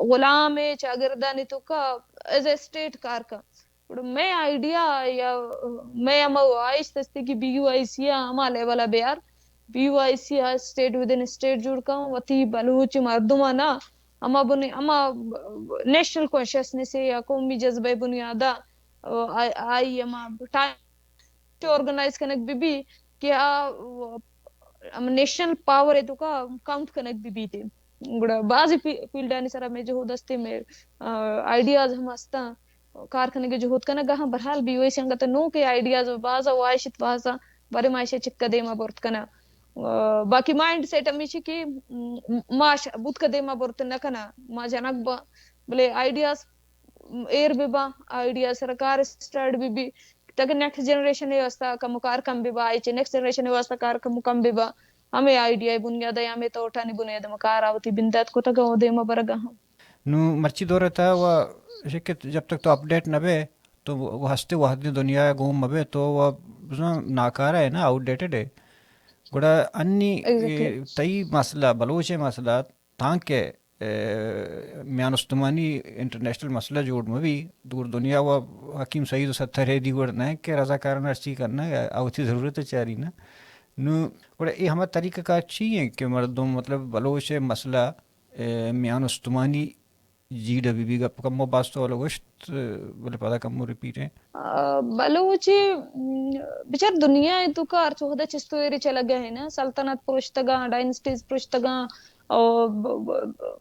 غلام ہے چاگردانی تو کا ایز اے اسٹیٹ کار کا۔ گڑا مئے آئیڈیا یا مئے ہما واہشت استے کہ بی یو آئی سی آ ہما لیول آ بیار، بی یو آئی سی آ اسٹیٹ ود ان اسٹیٹ جوڑ کن، وتی بلوچ مردمانا ہما بنی-، ہما نیشنل کانشیسنس یا قومی جذبہ بنیادا آ-، آئی ہما ٹائم آرگنائز کنگ بہ بی کہ آ ہم نیشنل پاور ء توکا کاؤنٹ کنگ بہ بیت۔ گڑا بعضی فی-، فیلڈانی سرا مئے جہد ہستے، مئے، آ، آئیڈیاز ہم ہستاں، کار کنگ ء جہد کنگ ء ہم۔ بہرحال بی او ای سی انگت نوکیں آئیڈیاز و باز واہشت، باز بارے ما ایشی چکا دیما برت کناں۔ آ، باقی مائنڈ سیٹ ہمیشی کہ، م، ما ش-، بوتکا دیما برت نہ کناں، ما جنگ با، بلے آئیڈیاز ایر بہ باں، آئیڈیا سرا کار اسٹارٹ بہ بی، تاکہ نیکسٹ جنریشن ء واسطہ کم کار کم بہ با، آئی چہ نیکسٹ جنریشن ء واسطہ کار کم کم بہ با۔ ہمے آئیڈیا بنیاد ء، ہمے تھاٹانی بنیاد ء ما کار آ وتی بندات کتگ ء دیما برگ ء ہم۔ نوں مرچی دور ء تہ و شکت جب تک تو اپڈیٹ نہ بے، تو وہ ہستے وہدیں دنیا ء گون مہ بے، تو وہ بزاں ناکارہ ہے نا، آؤٹ ڈیٹڈ ہے۔ گڑا انی ایگزیکٹلی۔ تئی مسئلہ، بلوچ ء مسئلہ، تانکہ، اے، میان استمانی انٹرنیشنل مسئلہ جوڑ مہ بی، دور دنیا و حکیم سعید و ستر ء دی وڑ نہ کہ رضاکارانہ ہرچی کرنا، آ وتی ضرورت ء چاری نا۔ نوں، گڑا اے ہما طریقہ کار چی ہیں کہ مردم، مطلب، بلوچ ء مسئلہ، اے، میان استمانی جیڑہ بہ بی؟ گپ کمو باز تو والا گوشت، بلے پدا کمو ریپیٹ ہیں۔ آ، بلوچی، م، بچار دنیا ء توکا ہرچ وہدا چست و ایرے چلگا ہے نا، سلطنت پروشتگاں، ڈائنسٹیز پروشتگاں، او، ب-، ب-، ب-،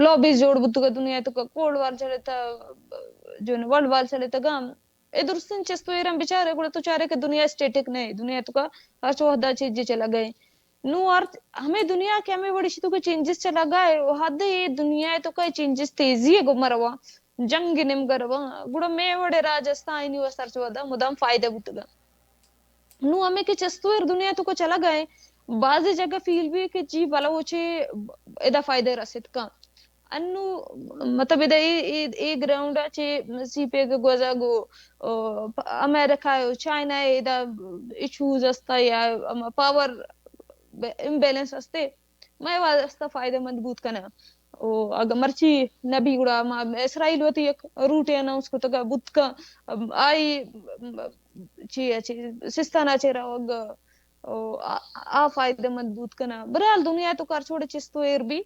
لابیز جوڑ بوتگا دنیا ء توکا، کولڈ وار چلتا، جو ورلڈ وار چلتگا۔ اے درستیں چست و ایراں بچارے، گڑا تو چارے کہ دنیا اسٹیٹک نہ ہے، دنیا توکا ہرچ وہدا چیز چلگا ہے۔ نوں ہر ہمے دنیا کہ ہمے وڑی شی توکا چینجز چلگا ہے، و حد اے دنیا ء توکا چینجز تیزی ء گوما رواں، جنگ ء نیمگا رواں، گڑا مئے وڑے راج استاں، آئینی واسطہ ہرچ وہدا مدام فائدہ بوتگا۔ نوں ہمے کہ چست و ایر دنیا توکا چلگا ہے، بعضی جگہ فیل بی کہ جی بلوچ ء ادا فائدہ رسیت کن۔ انو، مطلب، ادا اے، اے، اے گراؤنڈ ء چہ سی پیک گوزگ و، او، امریکہ و چائنا ء ادا ایشوز استا یا ہما پاور امبیلنس استے، مئے واسطہ فائدہ مند بوت کناں۔ او اگہ مرچی نبی گڑا ما اسرائیل وتی یک روٹے اناؤنس کتگا بوت کن، آئی چی، چی سستانا چہ روگ، او آ، آ فائدہ مند بوت کناں۔ بہرحال دنیا تو کار چھوڑے چست و ایر بی۔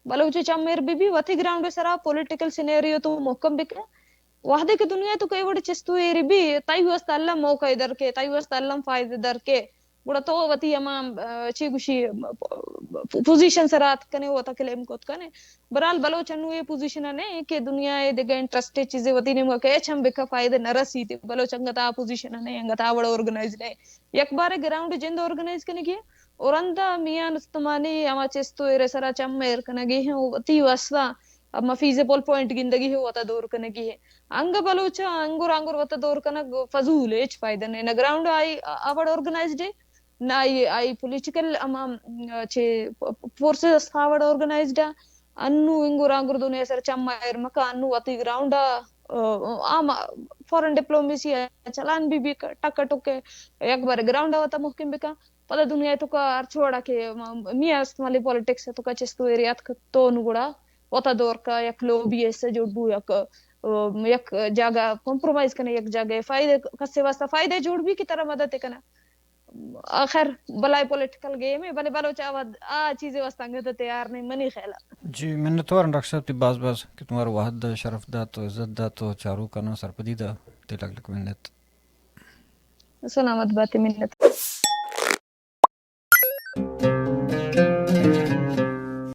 بلوچ چم ایر بہ بی، وتی گراؤنڈ ء سرا پولیٹیکل سینیریو تو محکم بکن۔ وہدے کہ دنیا تو کئی وڑ چست و ایری بی، تئی واسطہ الم موقع در کے، تئی واسطہ الم فائدہ در کے، گڑا تو وتی ہما، آ، چی گوشی، پ-، پوزیشن سرا ات کنے، وتا کلیم کت کنے۔ برحال بلوچ انو اے پوزیشن ء نے کہ دنیا ء دگہ انٹرسٹ چیزے وتی نیمگا کہ اچ ہم بکا فائدہ نہ رسیت۔ بلوچ انگت آ پوزیشن ء نے، انگت آ وڑ آرگنائز نے۔ یک بارے گراؤنڈ جند آرگنائز کنگی اور اندا میان استمانی ہما چست و ایر سرا چم ایر کنگی ہیں، وتی واسطہ ہما فیزیبل پوائنٹ گندگی ہے، وتا دور کنگی ہے۔ انگہ بلوچ انگر انگر وتا دور کنگ فضول ہے، ہچ فائدہ نہیں۔ نہ گراؤنڈ آئی آ-، آوڑ آرگنائزڈ ہے، نہ آئی، آئی پولیٹیکل ہما، م، چے پ-، پ-، فورسز است آوڑ آرگنائزڈ ہے۔ انو انگر انگر دنیا سر چم ایر مکا، انو وتی گراؤنڈ آ، آ، آم فارن ڈپلومیسی چلان بی بی ک-، ٹک ٹک یک بار گراؤنڈ آ وتا محکم بکا۔ پدا دنیا ء توکا ہرچ وڑا کہ م-، میاں استعمالی پالیٹکس ء توکا چست و ایرے اتک تو نو گڑا وتا دور کا یک لوبی ایسے جوڑ بو، یک، ام، یک جاگہ کمپرومائز کنے، یک جاگہ فائدہ، کسے واسطہ فائدہ جوڑ بی کہ ترا مدد کنا۔ آخر بلائے پولیٹیکل گیم ہے، بلے بلوچ آ وت-، آ چیزے واسطہ انگت تیار نہیں منی خیال ء۔ جی، منتوار ڈاکٹر صاحب، تئی باز باز کہ تمہارا وہد شرف دات و عزت دات و چاروکاناں سرپدی دا، تئی لک لک منت۔ سلامت باتے، منت